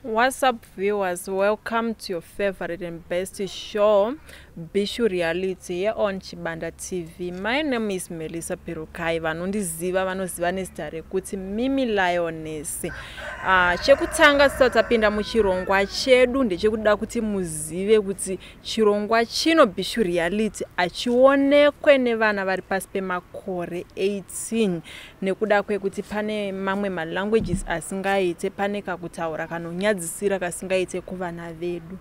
What's up, viewers? Welcome to your favorite and best show, Bishu Reality, here on Chibanda TV. My name is Melissa Perukai. Vanondiziva vanoziva nezita rekuti Mimi Lioness. Chekutanga tisati tapinda muchirongwa chedu ndechekuda kuti muzive kuti chirongwa chino, Bishu Reality, hachionekwe nevana vari pasi pemakore 18, nekuda kwekuti pane mamwe malanguages asingaite, pane kakutaura kanonyadzisira kasingaite kuvana vedu.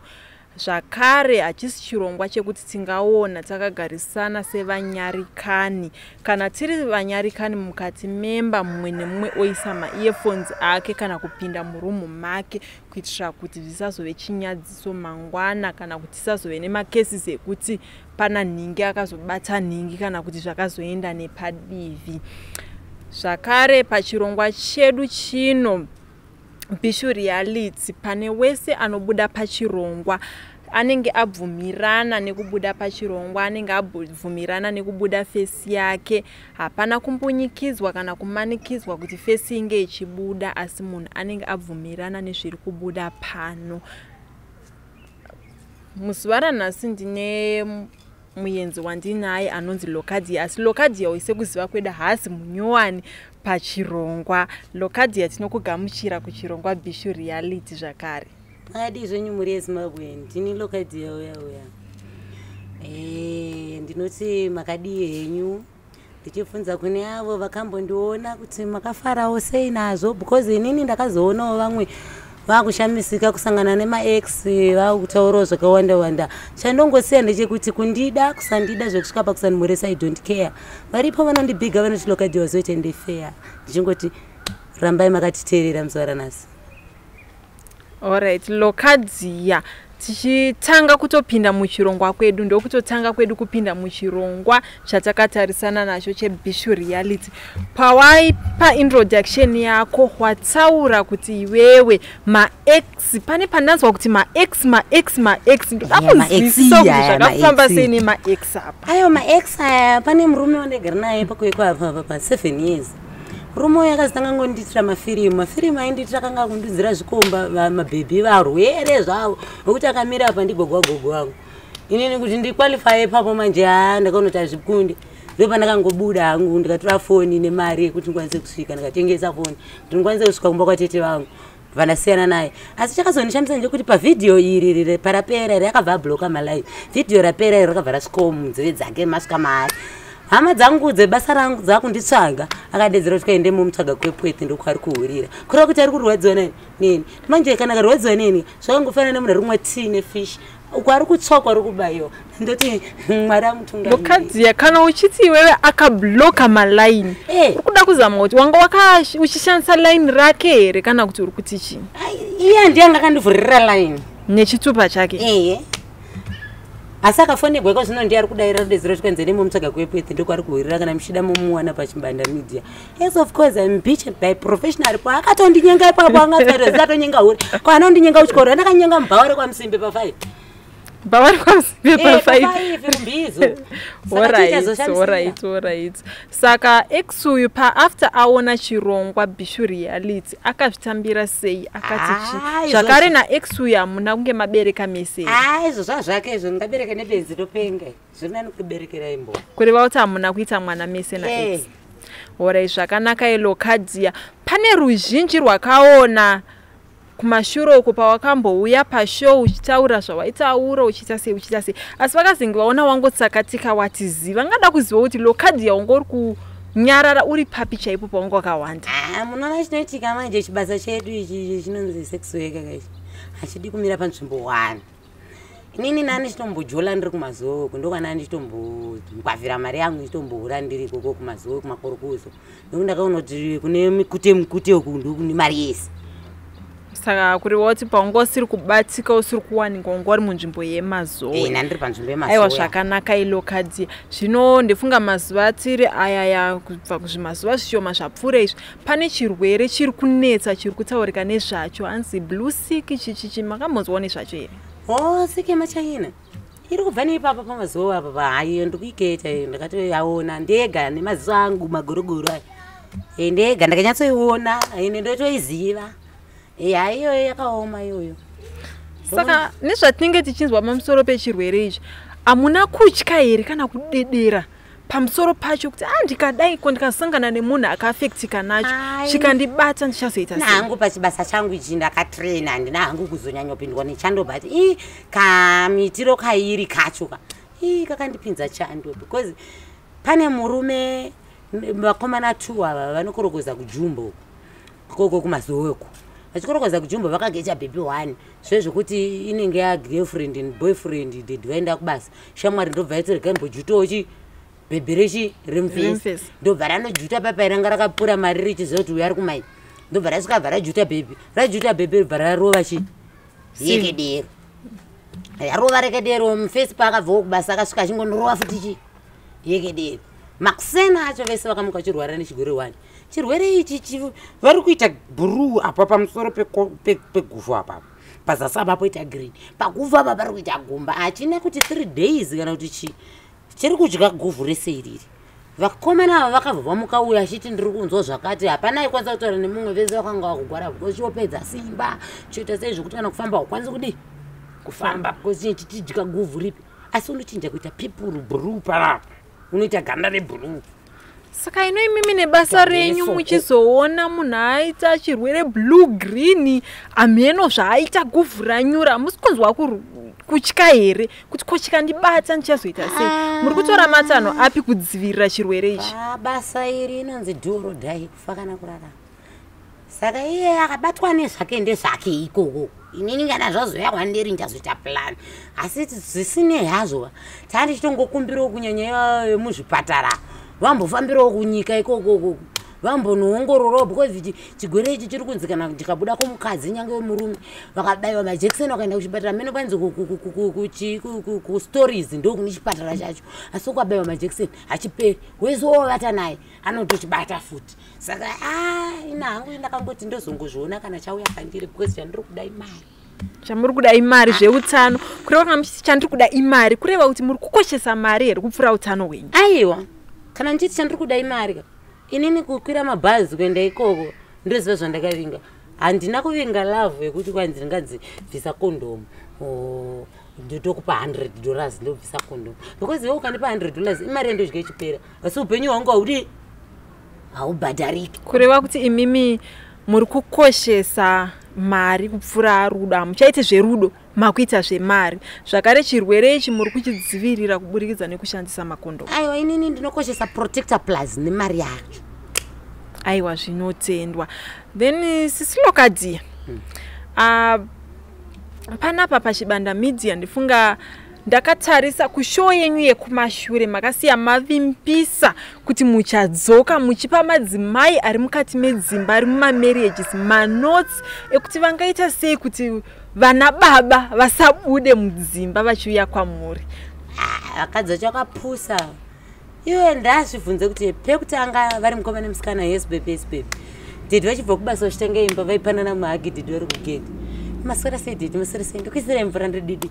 Zvakare hachisi chirongwa chekuti tingaona takagarisana sevanyarikani. Kana tiri vanyarikani mukati memba, mumwe nemumwe oisa maearphones ake kana kupinda murumu make, kuitira kuti zvisazove chinyadziso mangwana, kana kuti tisazove nemacases ekuti pana nhingi akazobata nhingi, kana kuti zvakazoenda nepadivi. Zvakare pachirongwa chedu chino, Bishu Reality, pane wese anobuda pachirongwa anenge abvumirana nekubuda pachirongwa, anenge abvumirana nekubuda face yake. Hapana kumbunyikidzwa kana kumanikidzwa kuti face inge ichibuda, asi munhu anenge abvumirana nezviri kubuda pano. Muzuva ranhasi ndine muenzi wandinaye anonzi Locadia, asi Locadia uyu, sekuziva kwedu, haasi munyowani pachirongwa. Locadia, tinokugamuchira kuchirongwa Bishu Reality zvakare. Makadii zvenyu, mhuri yeZimbabwe? Ndini Locadia uya uya. Ndinoti makadii henyu, ndichibvunza kune avo vakambondiona kuti makafarawo sei nazvo, because inini ndakazoonawo vamwe vakushamisika kusangana nemaex, vakutaurawo zvakawanda wanda. Chandongosiya ndechekuti kundida, kusandida zvekusvika pakusandimhoresa, I don't care. Varipo vanondibhiga, vanoti Locadia wazoita ndefeya. Ndichingoti rambai makatiteerera muzuva ranhasi. Alright, Locadia, tichitanga kutopinda muchirongwa kwedu, ndokutotanga kwedu kupinda muchirongwa chatakatarisana nacho cheBishu Reality. Pawaipa introduction yako wataura kuti iwewe maex, pane pandanzwa kuti maex, maex, maex. Ndoda Yeah, maex, kunzwisisa kuti yeah, zvakafamba maex. sei nemaex apa. Ayo maex aya, pane murume wandaigara naye pakwekwe apa pa 7 years. Murume uyu akazotanga ngondiitira mafirimu. Mafirimu aindiitira kanga kundidzira zvikomba, mabhebhi varwere zvavo, nokuti akamira apa ndigogwa gogo wangu. Inini kuti ndiqualifye ipapo manje, haa, ndakaona kuti hazvikundi. Ndopandakangobuda hangu, ndikatora foni nemari yekuti ndikwanise kusvika, ndikatengesa foni kuti ndikwanise kusvika kumba kwatete vangu. Vandasiyana naye, asi chakazondishamisa ndechekuti pavhidhiyo iri riri parapera iri, akabva abloka malines. Vhidhiyo rapera iri rakabva rasvikawo munzeve dzake, masvika maari. Hama dzangu dzebasa rangu dzakunditsvaga, akadedzera kuti kaende mumutsvaga kwepwete, ndokwaari kuhurira, kureva kuti ari kurwadziwa neni. Manje kana akarwadziwa neni, zvakangofanana nemunhu ari kumwa tea nefish, uko ari kutsva, uko ari kubayiwa. Ndoti Mwari amutungamiri. Locadia, kana uchiti iwewe akabloka malines, uri kuda kuzama kuti wanga uchishandisa line rake here, kana kuti uri kuti chii? Ai, iye ndiye anga akandivhurira line. Nechitupa chake? Ehe, asi akafonegwa iko zvino, ndiye ari kudaira, rudedzero kuti kwanzi nemutsvaga kwepwete, ndokwaari kuhurira. Kana muchida mumuwana paChimbanda Media. Yes, of course, I'm bitch by professional. Po akatondinyenga ipapo, anga atonyenga hure ko anondinyenga kuchikoro, andakanyenga mubhawa rekwaMusimbe pa5. Bhawa rekwaMusimbe pa5? Pa5 rumbizo. Alright, saka ex uyu, paafter aona chirongwa Bishu Reality, akazvitambira sei? Akati chi? Ah, Zvakare naex uyu hamuna kunge mabereka mese here? A, izvo zvazvake izvo. Ndingabereka nebenzi? Topenga. Zviri nani kuberekera imbwa. Kureva kuti hamuna kuita mwana mese naex? Alright, zvakanaka. Locadia, pane ruzhinji rwakaona kumashure uko pawakambouya pashow uchitaura zvawaitaura, uchiita sei, uchiita sei, asi vakazenge vaona wangotsakatika watiziva. Vangada kuziva kuti Locadia, wanga uri kunyarara uri papi chaipo pawanga wakawanda? Ah, munoona chinoitika manje, chibasa chedu ichi chinonzi sex worker kaichi hachidi kumira panzvimbo one. Inini nani chitombojola ndiri kumazuva uku, ndokwana ndichitombongwavhira mari yangu, ndichitombohura ndiri ikoko kumazuva, kumakorokozo, nekuti ndakaona kuti kune mikute mikute uku ndokune mari yese. Saka kureva kuti paunga usiri kubatika, usiri kuwanikwa, unga uri munzvimbo yemazowe? Nandiri panzvimbo Aiwa, yemazowe. zvakanaka, iLocadia. Zvino ndefunga mazuva atiri ayaya, kubva kuzvimazuva zvishoma zvapfuura izvi, pane chirwere chiri kunetsa, chiri kutaurika nezvacho, hanzi blue sick, chichichi. Makambonzwawo nezvacho here? O, sick yemachina iri kubva neipapa pamazuva apa pahaiyo, ndikuiketa iyo. Ndakatoyaona ndega nemaziso angu magorogoro aya. Ndega ndakanyatsoiona, ende ndotoiziva. Ya, iyoyo yakaoma iyoyo. Saka nezvatinenge tichinzwa pamusoro pechirwere ichi, hamuna kutya here kana kudedera pamusoro pacho kuti a ndikadai ko ndikasangana nemunhu akaafektika nacho, Ai. chikandibata, ndichazoita sei? Hangu pachibasa changu ichi ndakatraina, handina hangu kuzonyanyopindwa nechando, but i kamitiro kairi kacho ka i kakandipinza chando, because pane murume, vakomana two ava vanokorokoza kujumbo koko kumazoeko, vachikorokoza kujumbo vakagecha bhebhi one, zvezvokuti inenge yagirlfriend and boyfriend. Dedi vaenda kubasa, shamwari ndobva yaiti regai mbojutawo chi bhebhi rechi remufesi. Remufesi. Ndobva ranojuta papai ranga rakapura mari richiziva kuti uyu ari kumai, ndobva rasvika bva rajuta bhebhi, rajuta bhebhi, bva rarova chi yekedero, yarova rekedero. Mufesi paakabvawo kubasa akasvika achingonorova futi chi yekedero. Makusena acho vese vakamuka vachirwara nechirwere one. Chirwere ichi vari kuita bhuruu apa pamusoro peguvhu apa, pazasi apa poita green, paguvhu apa pari kuita gumba. Hachina kuti 3 days kana kuti chii, chiri kudya guvhu rese iriri. Vakomana ava vakabva vamuka, uyo achiti ndiri kunzwa zvakati, hapana aikwanisa kutaura nemumwe, vese vakanga vakugwara because chiopedza simba, choita sei zvokuti kana kufamba haukwanisi kudii kufamba, because chichidya guvhu ripi, asi unochinja kuita purple, bhuruu panapa, unoita ganda rebhuruu. Saka ino imimi nebasa renyu Soko. muchizoona munhu aita chirwere blue green, hameno zvaaita, guvhu ranyura, musi kunzwa kutya here kuti ko chikandibata ndichazoita sei? Muri kutora matanho api kudzivirira chirwere ichi? Ah, basa iri inonzi do or die, kufa kana kurarama. Saka iye akabatwa nezvake ndezvake ikoko, inini kana zvazoya kwandiri ndichazoita plan, asi zvisinei hazvo tanga tichitongokumbirawo kunyanya vemuzvipatara vambofambirawo kunyika ikokoko, vambonoongororawo, because chigwere ichi chiri kunzi kana chikabuda kumukadzi nyange wemurume vakabayiwa majekiseni vakaenda kuchipatara mene kwanzi kustories ndokune chipatara chacho, asi ukabayiwa majekiseni hachiperi, wese wovata naye anotochibata futi. Saka a ina hangu ndakangoti ndozongozviona kana chauya pandiri, because chandiri kuda imari. Chamuri kuda imari, zveutano kureva kana muchiti chandiri kuda imari, kureva kuti muri kukoshesa mari here kupfuura utano hwenyu? Aiwa, kana ndichiti chandiri kuda imari ka, inini kukwira mabhazi kuenda ikoko ndoziva zvandakavinga. Handina kuvinga love yekuti kwanzi ndinganzi bvisa kondomu, ndotokupa $100 ndobvisa kondomu, because iwe ukandipa $100 imari yandodya ichipera, asi upenyu hwangu haudi, haubhadhariki. Kureva kuti imimi muri kukoshesa mari kupfuura rudo, hamuchaiti zverudo, makuita zvemari. Zvakare chirwere ichi muri kuchidzivirira kuburikidza nekushandisa makondomu. Aiwa, inini ndinokoshesa Protector Plus nemari yacho. Aiwa, zvinotendwa. Then Sisi Locadia, panapa paChibanda Media ndifunga ndakatarisa kushow yenyu yekumashure, makasiya mavimbisa kuti muchadzoka muchipa madzimai ari mukati medzimba, ari mumamarriages, manotes ekuti vangaita sei kuti vana baba vasabude mudzimba vachiuya kwamuri. Ah, vakadzi vacho vakapusa. Iwe ndazvibvunze kuti pekutanga vari mukoma nemusikana, yes baby, yes baby, dhedhi vachibva kubasa vachitanga imba, vaipanana mahugs, dhedhi vari kugedhi, maswera sei dhedhi, maswera sei, ndikuisirai mvura ndididi,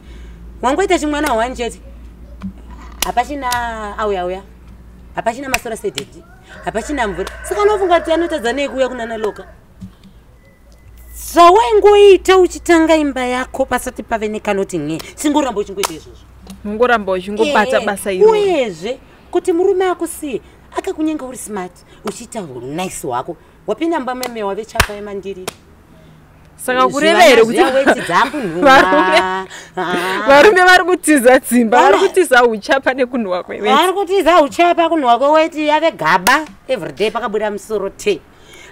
wangoita chimwana one chete, hapachina auya auya, hapachina maswera sei dhedhi, hapachina mvura. Saka unofunga kuti anotadza nei kuuya kunana Loka? Zvawaingoita uchitanga imba yako pasati pave nekanoti nge, singoramba uchingoita izvozvo. Mungoramba uchingobata basa iroro. Uyezve kuti murume akusiye akakunyenga uri smart, uchiita nice hwako, wapinda mumba meme wave chapa yemandiri. Saka kureva here kuti weti dzakunhuwa? Varume vari kutiza dzimba, vari kutiza uchapa nekunhuhwa kweweti? Vari kutiza uchapa, kunhuhwa kweweti, yave gaba everyday, pakabuda musoro te,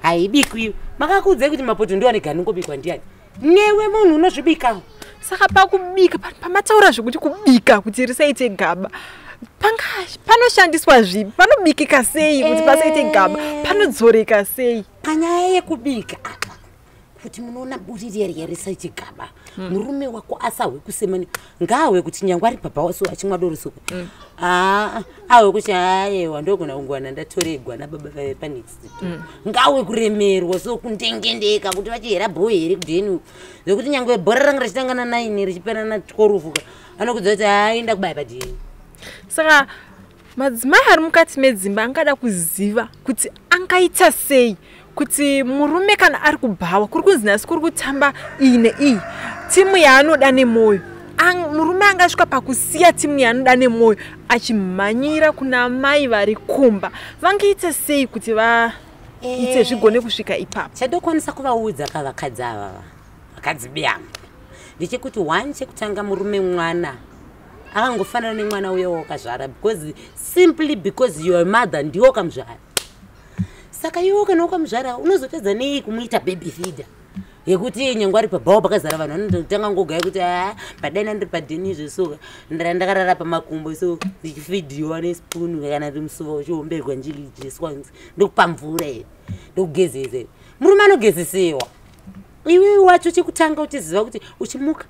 haibikwi. Makakuudzai kuti mapoto ndo ane gani, ngobikwa ndiani? Newe munhu unozvibikawo. Saka pakubika, pamataura zvekuti kubika kuti risaite gaba, panoshandiswa zvipi? Panobikika sei kuti pasaite gaba? Panodzoreka sei? Panyaya yekubika apa, kuti munoona buri riya risaite gaba, murume wako asahwe kusemani, ngaahwe kuti nyangwe ari bhabha waso achimwa doro soko, aa ahwe kuti ayewa, ndogona kungwana ndatoregwa nababa vave panext door. Ngaahwe kuremerwa, so kundengendeka kuti vachihera bhoi here kudheni, zvekuti nyangwe bhora ranga richitanga na9 richipera na12 ka, anokudza kuti aenda kubaya padheni. Saka madzimai ari mukati medzimba angada kuziva kuti angaita sei Kuti murume kana ari kubhawa, kuri kunzi nhasi kuri kutamba iyi neiyi timu yaanoda nemwoyo, murume angasvika pakusiya timu yaanoda nemwoyo achimhanyira kuna mai vari kumba, vangaite sei kuti vaite zvigone kusvika ipapo? Chandokwanisa kuvaudza kavakadzi avava, vakadzi biyangu, ndechekuti one, chekutanga, murume mwana, akangofanana nemwana uya wakazvara, because simply because your mother ndiwo wakamuzvara. Saka iwe kana wakamuzvara, unozotadza nei kumuita baby feeder, yekuti nyange ari pabhawa pakazara vanhu, vanotanga ngogaya kuti a padaina ndiri padheni izvo, so ndakarara pamakumbo, so ndichifidhiwa nespoon kana kuti musuva uchiomberwa, njilijiswa, ndokupa mvura here, ndokugezesa here? Murume anogezesiwa. Iwe wacho chekutanga uchiziva kuti uchimuka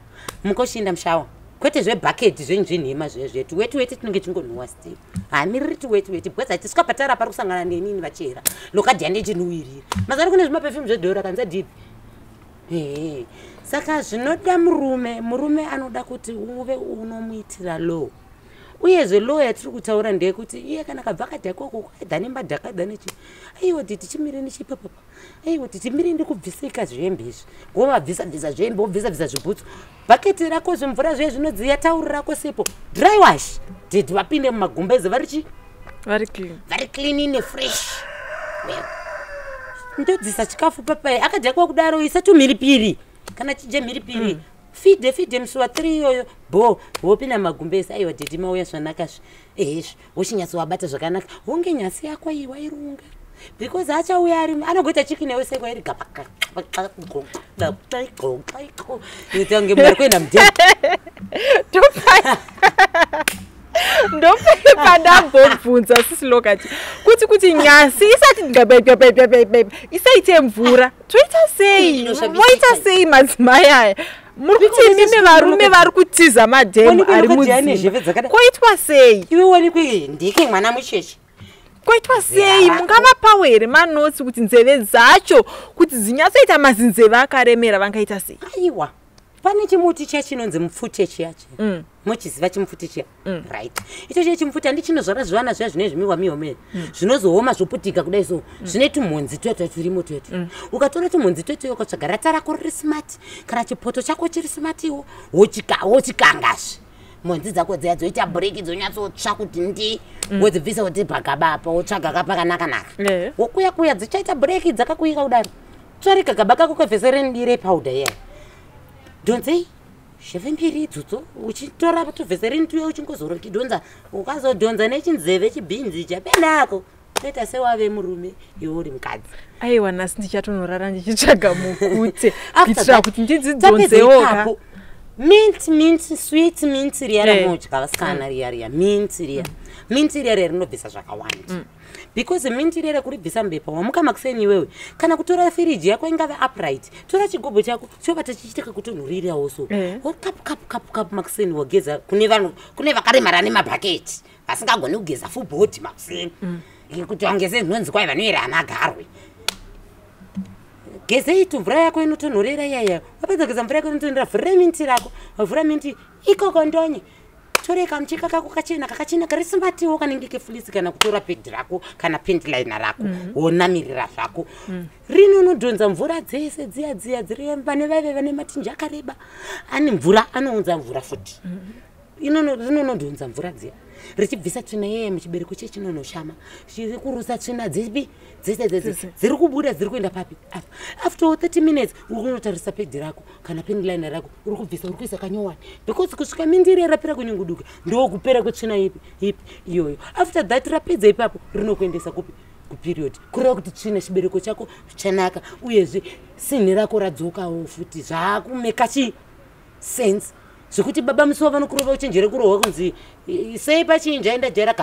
muka uchienda mushower, kwete zvebhaketi zvenyu zvenhema zviya zviya, tuweti weti tinenge chingonhuwa still, hamiriri tuweti weti, because hatisvika patara pari kusangana nenini vachera lokadhiya ndechinhuwirira. Mazano kune zvimaperfume zvedhora kanza dhipi. Ehe, saka zvinoda murume, murume anoda kuti uve unomuitira law. Uyezve law yatiri kutaura ndeyekuti iye kana kabva kadhakwa, aidha nemadhaka, aidha nechi, aiwa titi chimire nechipapapa, aiwa titi mire ndikubvisika zvihembe izvi, wovabvisa bvisa zvihembe, wobvisa bvisa zvibhutsu, bhaketi rako, zvimvura zviye zvinodziya, tauri rako, sipo, dry wash, titi vapinde mumagumbeze vari chi Vari clean. Vari clean nefresh. Ndodzisa chikafu papai akadhakwa kudaro, isa tumhiripiri kana chidye mhiripiri, fidhe fidhe musi wa3 iyoyo bo, wopinda mumagumbezi, aiwa dhedhi mauya zvanakazve, ehezve wochinyatsowabata zvakanaka, wonge nyasi yako iyi wairunga, because achauya ari anogoita chiki newe sekwa iri gapatange munhu ari kuenda mudheni. Ndopai pandambobvunza sisi Lokati kuti nyasi isati gabebebebebe isaite mvura, toita sei? Inoshabisika. Moita sei madzimai aya? Muri kuti imimi varume vari kutiza madhemu Wanikwe ari Lokati ane mudzimba, zheve dzakadai. koitwa sei? Iwe wanikwe ndike mwana mucheche. Koitwa sei? Rako. Mungavapawo here manotsi kuti nzeve dzacho kuti dzinyatsoita mazinzeve akaremera, vangaita sei? Aiwa, pane chimuti chiya chinonzi mupfute chiya chiya. Mochiziva chimupfute chiya? Right, icho chiya chimupfute handi chinozvara zvivana zviya zvine zvimiwa miwa zvinozooma zvoputika kudai, so zvine tumhonzi tuya turimo tuya tuya. Ukatora tumhonzi tuya tuya, ukatsvaga rata rako riri smart kana chipoto chako chiri smartiwo, wochikangazve, mhonzi dzako dziya dzoita breki, dzonyatsotsva kuti ndi, wodzibvisa kuti pagaba apa, wotsvaga kapakanaka-naka, wokuya kuya, dzichaita breki dzakakuyika kudaro. Tsvari kagaba kako kevhesereni dire powder iya, dhonzei zheve mbiri idzodzo, uchitora tuvhesereni tuya, uchingozora, uchidhonza, ukazodhonza nechinzeve chibhinzi chapenako, toita sewave murume iwe uri mukadzi. Aiwa, nhasi ndichatonorara ndichitsvaga mukute After kuitira that, kuti tapedza ndidzidzonzewoka. ipapo, mint, mint, sweet mint riya ramodya vasikana riya riya, mint riya, mint riya riya rinobvisa zvakawanda, because mint riya rekuribvisa mubepa, wamuka makuseni iwewe, kana kutora firiji yako ingave upright, tora chigubhu chako chovata chichiita kakutonhurirawo, so wokapu kapu kapu kapu makuseni, wageza. Kune vanhu, kune vakaremara nemabhaketi, vasingagoni kugeza full body makuseni, kuti wangeze nhonzi kwai vanoera anagarwe, gezei tu mvura yako inotonhorera iyaya. Wapedza kugeza mvura yako inotonhorera, vhurire minti rako, wavhura minti ikoko, ndonye tore kamucheka kako kachena, kakachena kari smartiwo, kanenge kefleece, kana kutora pad rako kana panty liner rako, wonamirira zvako. Rinonodhonza mvura dzese dziya dziya dziri vane vaive vane matinji akareba ane mvura, anounza mvura futi. Rinonodhonza mvura dziya richibvisa tsvina iyaya muchibereko chechinonoshama, chiri kurusa tsvina dzipi dzese dzese Dzese. dziri kubuda, dziri kuenda papi apa. After 30 minutes uri kunotarisa pad rako kana panty liner rako, uri kubvisa, uri kuisa kanyowani, because kusvika mindiri yarapera kunyunguduka, ndokupera kwetsvina ipi ipi iyoyo. After that, rapedza ipapo, rinokuendesa kupi? Kuperiod. Kureva kuti tsvina, chibereko chako chanaka, uyezve sinhi rako radzokawo futi, zvaakumeka chi sense zvekuti baba musi vanokurova uchenjere kurohwa kunzi sei pachinja enda jera.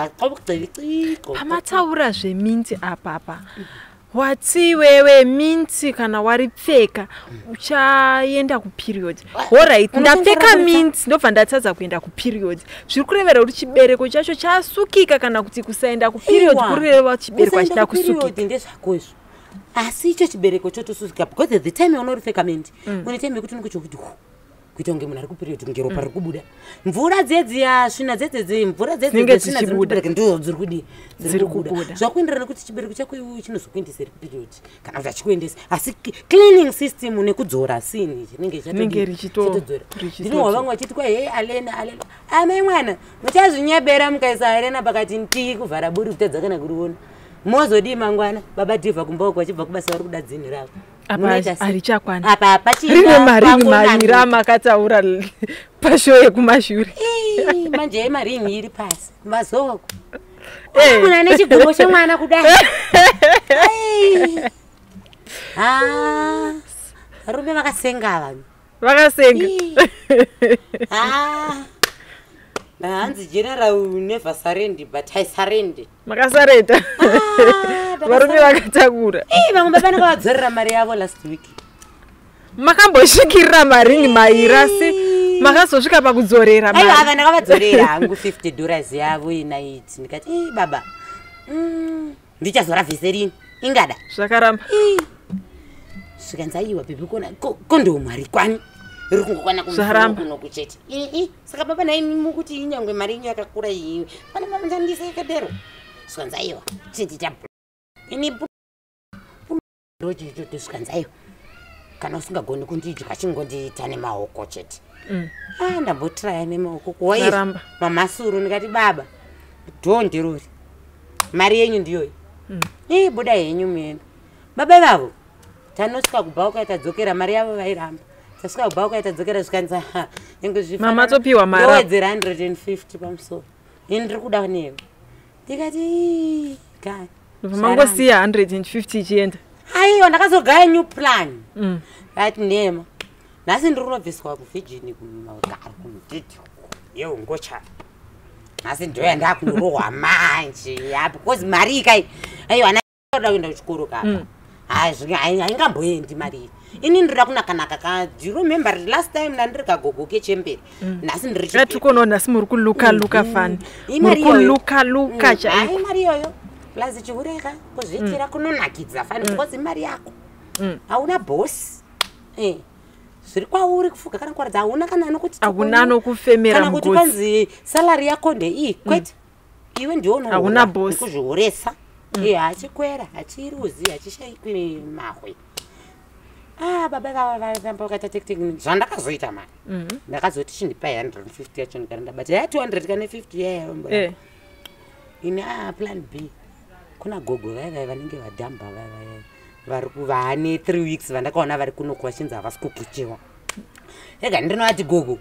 Pamataura zveminti apapa, wati wewe minti kana waripfeka uchaenda kuperiod. Alright, ndapfeka minti, ndobva ndatadza kuenda kuperiod, zviri kurevera kuti chibereko chacho chasukika, kana kuti kusaenda kuperiod kureva chibereko hachina kusukika? Ndezvako izvo, asi icho chibereko chotosuka because the time yaunoripfeka minti, une time yekuti unenge kuti hu. Kuita kunge munhu ari kuperiod, kunge ropa riri kubuda, mvura dzedziya, svina dzedzedzi, mvura Dzinenge dzedzesvina dzichibuda. Ndo dziri kudi. Dziri kubuda. Zvakuenderana nekuti chibereko chako iwe chinozokuendesa iri kuperiod kana kuti hachikuendesi, asi cleaning system nekudzora sini chinenge Rinenge chatodzora. richitodzora. Ndinohwa vamwe vachiti kwa, "Hei, alena, alena." Amai mwana, muchazvinyebera mukaisa alena pakati ntii kuvhara buri, kutadza kana kuriona. Mozodii mangwana baba dhivha kumba uko vachibva kubasa, vari kuda dzinhi ravo? Apa Munoita sei? harichakwana. Apa hapachina. Rine maringi Pangonani. mairi amakataura pashow yekumashure. Ii, manje yemaringi iri pasi mazoko. Eh. Munhu ane chigumbo chemwana kudai. Ai. Ah, varume vakasenga vanhu. Vakasenga. Ii. Ah. Hanzi general never surrender, but I surrender. Makasarenda. Ah, Varume vakatakura. Ii, vamwe baba ndakavadzorera mari yavo last week. Makambosvikirira maringi mairi, asi makazosvika pakudzorera Aiwa, mari. ava ndakavadzorera hangu $50 yavo inaiti. Ndikati, "Ii, baba, ndichazora vheserini ingada." Zvakaramba. Zvikanzi, "Aiwa bhebhi, kona kondomu harikwani, riri kungokwana Zvaramba. kuno kuchete." Ii, saka baba nai mukuti inyangwe mari yenyu yakakura iyi, pane mamandandisa yakadero. Zvikanzi, "Aiwa, chiti ini ndochichoto." Zvikanzi, "Aiwa, kana usingagoni kundidya, chingondiita nemaoko chete." Ah, ndambotiraya nemaoko kuwaizvi. Zvaramba. Mamasuru. Ndikati, "Baba, dho ndirori, mari yenyu ndiyoyi. Ii, buda henyu muenda." Baba ivavo tanosvika kubva ukaita dzokera mari yavo, vairamba. Tasvika kubva ukaita dzokera, zvikanzi, "Ha, nyange zvifanana- Mama topiwa mari. Ndowedzera 150 pamusoro, ini ndiri kuda newe." Ndikati, "Ii, kani." Mangosiya 150 ichienda. Aiwa, ndakazogaya new plan. Ati nhema, nhasi ndiri kunobviswa kuvirgin kumagaro kumudhidhi yeungocha. Nhasi ndo yandakunorohwa manje ya, because mari ikai, aiwa, oda kuenda kuchikoro kapa. Haingamboendi mari iyi. Ini ndinoda kunakanaka ka. Do you remember last time ndandiri kagogo kechemberi? Nhasi ndiri Tiri kuonawo nhasi muri kuluka luka fani. Muri Imari iyoyo. kuluka luka chaiko. Hayi, mari iyoyo plus chiureka kuzviitira kunonakidza fani, because imari yako, hauna bosi. Zviri kwauri kufuga kana kuwaradza, hauna kana anokuti Hauna anokufemera kana kuti mugotsi. kwanzi salary yako ndeiyi. Kwete, iwe ndiwe unohora Hauna boss. nekuzvihoresa. Hachikwera, hachiruzi, hachishayikwi mahwe. Ah, baba vava varamba vakaita tektek. Zvandakazoita mani, ndakazoti chindipai 150 yacho. Ndikari ndabata ya 200 kane 50 yaya. Ini, ah, plan B, kuna gogo vaivai vanenge vadhamba vaivai vari vaane 3 weeks vandakaona vari kunoku, vachinzi havasi kukuchiwa. Ega ndinovati, "Gogo,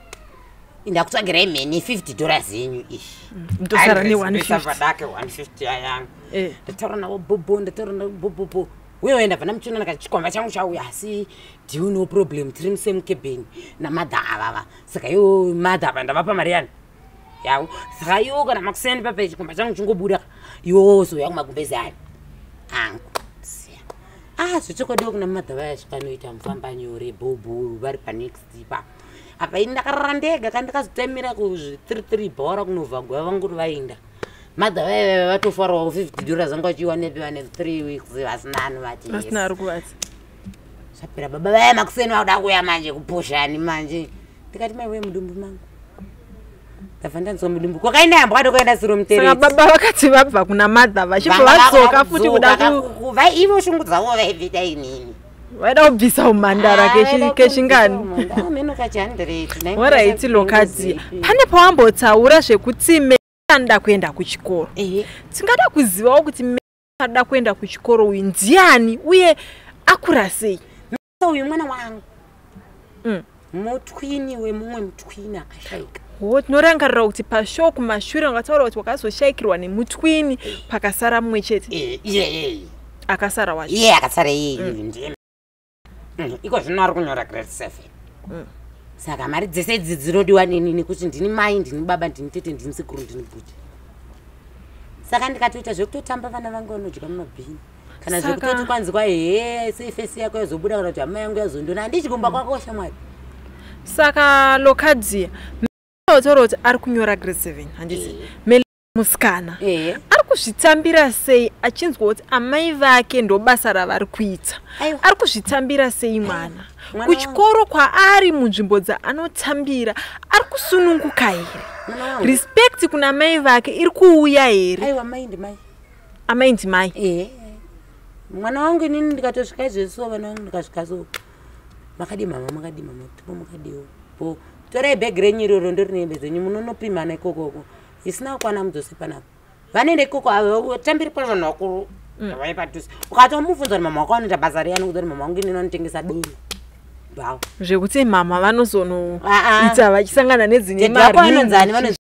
ndakutsvagirai mheni $50 yenyu iyi." Ndosara ne-150. Padake 150 yayangu. Ndataura navo bobo, ndataura navo bobobo, uye ndabva ndamuchiona, ndakati, "Chikomba changu chauya, asi do you know problem? Tiri musame cabin namadha avava, saka iwo madha ava ndavapa mari yani yavo. Saka iwo kana makuseni papa chikomba changu chingobuda, iwo wozouya kumagumbezi ani angu." Siya. Ah, zvechokwadiwo kuna madha vaya zvikanoita mufamba nyore bhobho, vari panext pa apa. Ini ndakarara ndega ka, ndakazotamira kuzvi33 bhora kunovha guva vanguri vainda. Madha vaya vatofarawo $50 vanga vachiiwanepi vane 3 weeks vasina anovati. Vasina ari kuvati. Zvapera, baba vaya makuseni vakuda kuuya manje kupushani manje. Ndikati, "Maiwe, mudumbu mangu." Ndabva ndanzwa mudumbu kwakaenda yambwa ndokuenda siro Saka mutereti. baba vakati vabva kuna madha vachibva vadzoka futi kuda Ivo shungu dzavo vaibvita inini. Vaida kubvisa umhandara kechingani. Mheno kachi 100. Alright, Lokadzi, pane pawambotaura zvekuti anoda kuenda kuchikoro. Tingada kuzivawo kuti anoda kuenda kuchikoro uyu ndiani, uye akura sei? Uyu mwana wangu. Mutwini wemumwe mutwini akashaika. Ho, tinorangarira kuti pashow kumashure wakataura kuti wakazoshayikirwa nemutwini, pakasara mumwe chete. Iyeyeye. Akasara wacho. Iye akasara iyeye ndiye. Iko zvino ari kunyora grade 7. Saka mari dzese idzi dzinodiwa neni, nekuti ndini mai, ndini baba, ndini tete, ndini sekuru, ndini bhuti. Saka ndikatoita zvekutotamba, vana vangu vanodya mumabhini kana zvekutoti kwanzi kwa he seifesi yako yazobuda kana kuti hama yangu yazondona, handidyi kumba kwako, shamwari. Saka Lokadzi, taura kuti ari kunyora grade 7, handiti? Musikana ari kuzvitambira sei achinzwa kuti amai vake ndo basa ravari kuita? Ari kuzvitambira sei mwana? Kuchikoro kwaari, munzvimbo dzaanotambira, ari kusununguka here? Respect kuna mai vake iri kuuya here? Aiwa, mai ndimai. Amai ndimai. Ehe, mwana wangu inini ndikatosvika izvezvi, vana vangu ndikasvika so, "Makadi mama? Makadi mama?" "Tipo, makadiwo po. Torai bhegi renyu iroro, ndorine hembe dzenyu, munonopimana ikokoko. Isina kukwana mudzose panapa." Vanoenda ikoko, tambiri pa vanhu vakuru vai padhuze. Ukatomubvunza kuti mama wako vanoita basa rei, anokuudza kuti mama wangu inini vanotengesa doro bhawa. Zvekuti mama vanozonoita vachisangana nedzine Daddy vako vanonzani? mari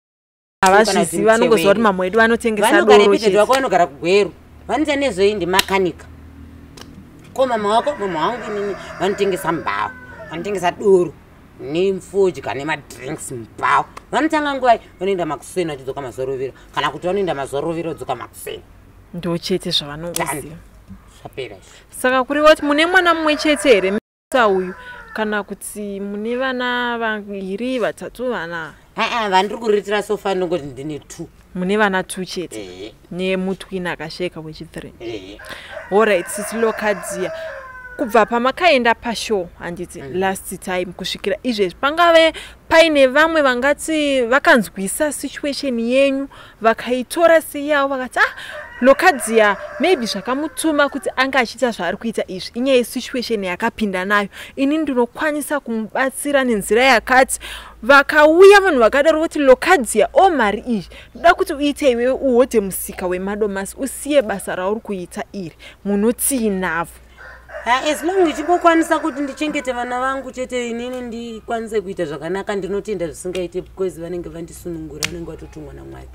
havazvizivi, vanongoziva kuti mama wedu vanotengesa Vanogara doro ipi? Daddy chete. Wako vanogara kuGweru, vanoita nezvei? Ndimakanika. Ko mama wako? Mama wangu inini vanotengesa mbao, vanotengesa doro nemfodya nemadrinks mbao. Vanotanga nguvai? Vanoenda makuseni, vachidzoka mazuva, kana kuti vanoenda mazuva rovira, vodzoka makuseni. Ndo chete zvavanongoziva. Zvapera izvo. Saka kureva kuti mune mwana mumwe chete here sa uyu, kana kuti mune vana vaviri, vatatu, vana? Aa, vandiri kuriritira so far ndongoti ndine two. Mune vana two chete? Ehe. Nemutwini akasheka wechi3? Ehe. Alright, sisi Locadia, kubva pamakaenda pashow, handiti, last time kusvikira izvezvi, pangave paine vamwe vangati vakanzwisa situation yenyu, vakaitora seyavo, vakati, "Ah, Locadia, maybe zvakamutuma kuti anga achiita zvaari kuita izvi inyaya yesituation yakapinda nayo. Ini ndinokwanisa kumubatsira nenzira yakati." Vakauya vanhu vakadaro voti, "Locadia, o mari iyi ndoda kuti uite iwewe uhodhe musika wemadomasi, usiye basa rauri kuita iri," munotii navo? Ha, as long ichingokwanisa kuti ndichengete vana vangu chete, inini ndikwanise kuita zvakanaka, ndinotenda zvisingaite, because vanenge vandisunungura, vanenge vatotumwa naMwari.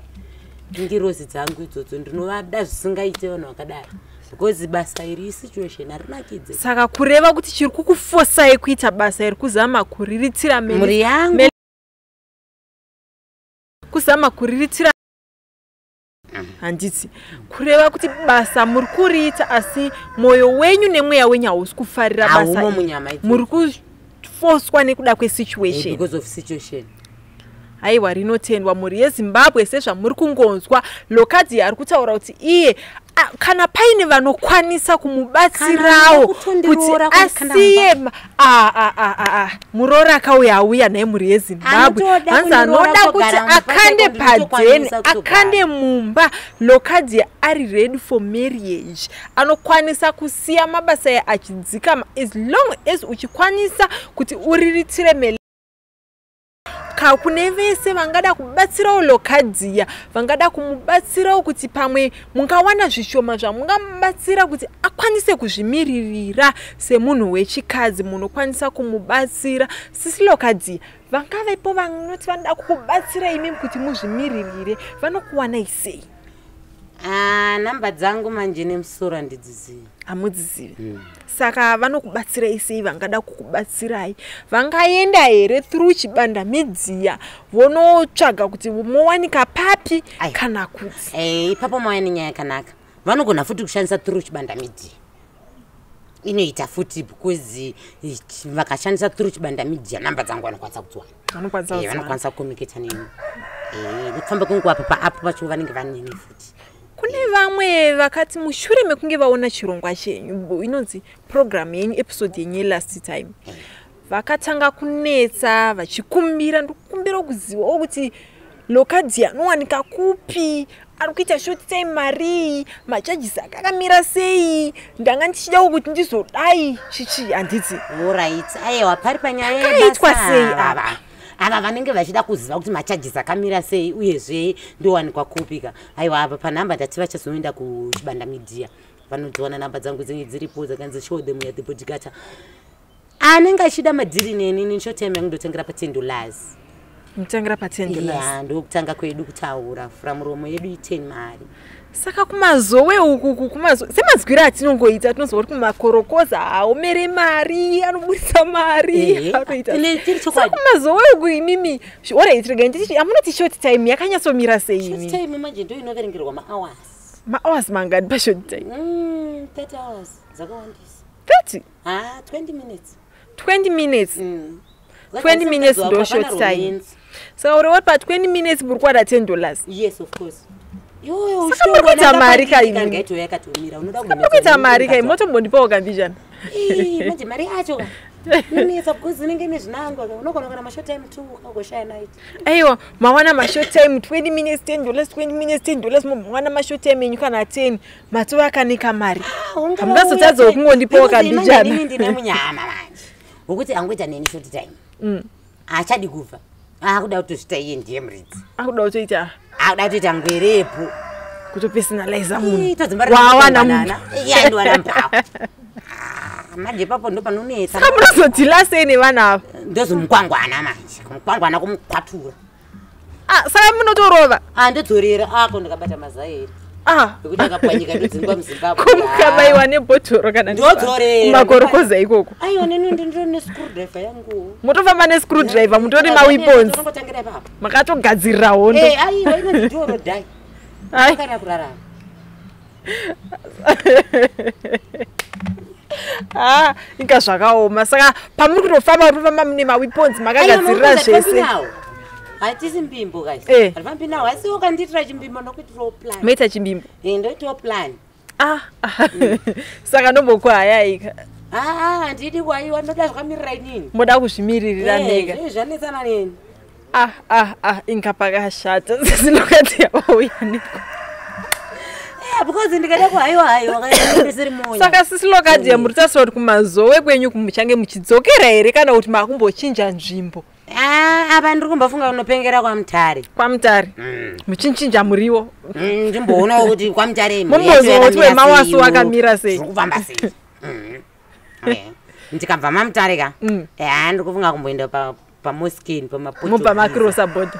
Ngirozi dzangu idzodzo, ndinovada zvisingaite vanhu vakadaro, because basa iri isituation, harinakidze. Saka kureva kuti chiri kukufosai kuita basa iri kuzama kuriritira mhuri yangu. Kuzama kuriritira, handiti? Kureva kuti basa muri kuriita, asi mwoyo wenyu nemweya wenyu hausi kufarira basa Haumo iri. Munyama idzodzo. Muri kufoswa nekuda kwesituation. Because of situation. Aiwa, rinotendwa mhuri yeZimbabwe. Sezvamuri kungonzwa, Locadia ari kutaura kuti iye kana paine vanokwanisa kumubatsirawo Kana kuti kutondiroora, kundikanda. asiye muroora akauya auya naye, mhuri yeZimbabwe. Anotoda Hanzi kundiroora, anoda kuti kutogara mumba akande chaiko, padheni, ndinotokwanisa kutogara. akande mumba. Locadia ari ready for marriage, anokwanisa kusiya mabasa aya achidzikama, as long as uchikwanisa kuti uriritire mele. Kune vese vangada kubatsirawo Locadia, vangada kumubatsirawo kuti pamwe mungawana zvishoma zvamungamubatsira kuti akwanise kuzvimiririra semunhu wechikadzi, munokwanisa kumubatsira. Sisi Locadia, vangavepo vanoti vanoda kukubatsira imi kuti muzvimiririre, vanokuwanai sei? Ah, namba dzangu manje nemusoro handidzizivi. Hamudzizivi. Saka vanokubatsirai sei vangada kukubatsirai? Vangaenda here through Chibanda Media, vonotsvaga kuti mowanika papi, Ai. kana kuti? Ipapo mauya nenyaya yakanaka. Vanogona futi kushandisa through Chibanda Media, inoita futi, because vakashandisa through Chibanda Media, namba dzangu vanokwanisa kudziwana. Vanokwanisa kudziwana. Vanokwanisa kucommunicata neni. Nekufamba kwenguva, apa paapo pacho vanenge vaneni futi. Kune vamwe vakati mushure mekunge vaona chirongwa chenyu, inonzi program yenyu, episode yenyu yelast time, vakatanga kunetsa vachikumbira, "Ndikukumbira kuzivawo kuti Locadia anowanika kupi, ari kuita short time marii, macharges akakamira sei, ndanga ndichidawo kuti ndizodai chichi," handiti? Alright, aiwa, pari panyaya Pakaitwa yebasa. sei Ava ava vanenge vachida kuziva kuti macharges akamira sei, uyezve ndowanikwa kupi ka. Aiwa, apa panhamba ndati vachazoenda kuChibanda Media, vanodziwana namba dzangu, dzinge dziripo, dzakanzi "Show them ya the bodyguard." Anenge achida madhiri neni, ini short time yangu ndotengera pa$10. Mutangira pa$10? Ya, ndokutanga kwedu kutaura, furamuromo yedu i10 mari. Saka kumazowe ukuku, kumazowe, semazwiro atinongoita, tinozwa kuti kumakorokoza haomere mari, anobudisa mari. Anoita Ine chiri saka chokwadi. kumazowe uku imimi, alright, regai nditi, hamunoti short time yakanyatsomira sei Short imi? time manje ndo inoverengerwa mahours. Mahours mangani pashort time? 30 hours dzakawandisa. 30? Ha, 20 minutes. 20 minutes? 20 minutes Wako ndo hapana short time. romance. Saka uri wati pa20 minutes muri kuwana $10? Yes, of course. Iwoyo Saka muri kuita mari ka imimi? Ngaito yakatomira, unoda Muri kuita mari kai, motombondipawo kambijana. Ii, manje mari yacho ka inonetsa because inenge ine zvinangwa ka. Unogona kana mashort time two ukagoshaya night. Aiwa, mawana mashort time 20 minutes $10, 20 minutes $10, mawana mashort time enyu kana 10, matovakanika mari. Hamungazotadzawo kungondipawo kambijana. Inini ndine munyama manje wokuti angoita neni short time, haachadi kubva, akuda kutozvita iye ndiye muridzi. Akuda kutoita. Akuda kutoita ngwerepo. Kutopersonaliza munhu. Todzimba Wawana munhu. Yandiwana mbao. Manje ipapo ndo panonetsa. Saka munozodhila sei nevanhu ava? Ndozomukwangwana manje, kumukwangwana, kumukwatura. Ah, saka munotorova? Ah, ndodzorera ako ndikabata mazairi Ah. ekuti akapwanyika ndodzingwa muZimbabwe. Komukabaiwa nebhotoro kana Ndodzorera. kumakorokoza ikoko? Aiwa, neni ndindiri nescrewdriver yangu. Motofamba nescrewdriver, mutori maweapons. Tongotangira ipapo. Makatogadzirira hondo. Eh, aiwa, inonzi diorodai. Ai. Kana kurarama. Ah, inga zvakaoma. Saka pamuri kutofamba, kutofamba mune maweapons, makagadzirira zvese. Hatisi mbimbo guys. Hatifambi nawo, asi ukandiitira chimbimbo ndokuitirawo plan. Moita chimbimbo? Eh, ndoitawo plan. Ah, saka ndombokuhayaika. Aa, handidi kwaiwa, ndoda zvakamirira inini. Moda kuzvimiririra mega. Eh, zvanetsana neni. Ah ah ah, inga pakashata, sisilokati yavauya neko. Eh, because ndikada kuhaiwa haiwa kaisiri monya. Saka sisilokati, muri tarisira kuti kumazowe kwenyu muchange muchidzokera here, kana kuti makumbochinja nzvimbo? Ah, apa ndiri kumbofunga kunopengera kwaMutare. KwaMutare, muchinchinja muriwo. Ndimboonawo kuti kwaMutare mhuri yacho Mumbozwa kuti yakamira wemawasu sei, wakamira sei. zviri kufamba sei. Ndikabva maMutare ka, ndiri kufunga kumboenda paMoskeni. Mubva makirosa bhodha.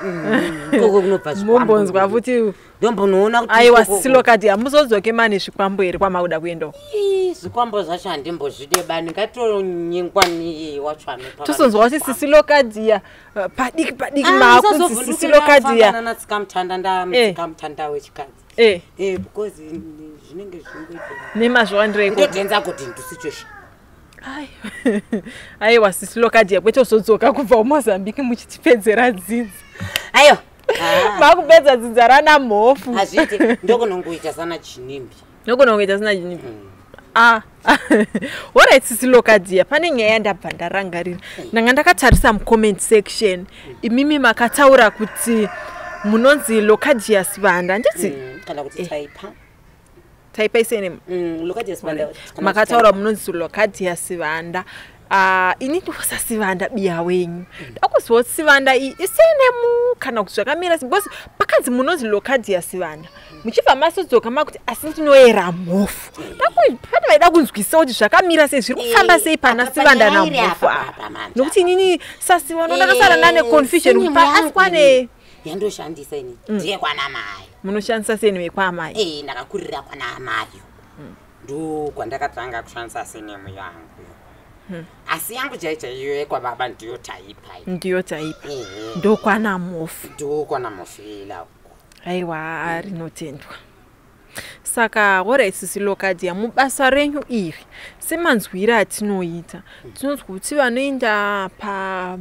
Ikoko kunobva zvikwambo. Mumbonzwa futi. Ndombonoona kuti Aiwa, ikoko sisilokati, hamuzodzoke mane zvikwambo here kwamakuda kuendawo? Ii, zvikwambo zvacho handimbozvide bani, ngatonyengwa niye wacho anopa. Tosonzwa kuti sisilokadhiya padiki padiki maakunzi sisilokadhiya. Natsikamutanda, ndamutsikamutanda wechikadzi. Eh, because zvinenge zvingoita Nemazviwandireiko? Ndodhenza kuti ndusituation. Ai. Aiwa, sisilokadhiya, kwete uzodzoka kubva kuMozambique muchitipedzera dzidzi. Aiwa. Makupedza dzidza rana mhofu. Hazviiti, ndokunongoita sana chinimbi. Nogona kungoita sina chinimbi. Ah, alright, sisilokadhiya, pane nyaya yandabva ndarangarira. Ndanga ndakatarisa mucomment section, imimi makataura kuti munonzi Locadia Sibanda, handiti? Kana kuti Taipa. Taipa isenemu. Locadia Sibanda kana kuti Makataura Taipa. munonzi Locadia Sibanda. Ah, ini ndinosa Sibanda biya wenyu, ndakuziva kuti Sibanda iyi isenemu kana kuti zvakamira sei? Because pakanzi munonzi Locadia Sibanda, muchibva masodzoka makuti asi ndinoyera mhofu. Pane vaida kunzwisa kuti zvakamira sei, zviri kufamba sei pana Apa Sibanda panyaya iri namhofu apa, apa. apa manje. Nokuti inini sasiva ndakasara ndane confusion Surname kuti asi yangu kwane ini yandoshandisa ini ndiye kwana mai. Munoshandisa surname yekwamai? Eh, ndakakurira kwana amayo, ndo kwandakatanga kushandisa surname yangu, asi yangu chai chaiyo yekwababa ndiyo Taipa. Ndiyo Taipa. Ehe. Ndokwana mhofu. Ndokwana mhofela uko. Aiwa, rinotendwa. Saka alright, sisilokadia, mubasa renyu iri, semanzwiro atinoita, tinonzwa kuti vanoenda pa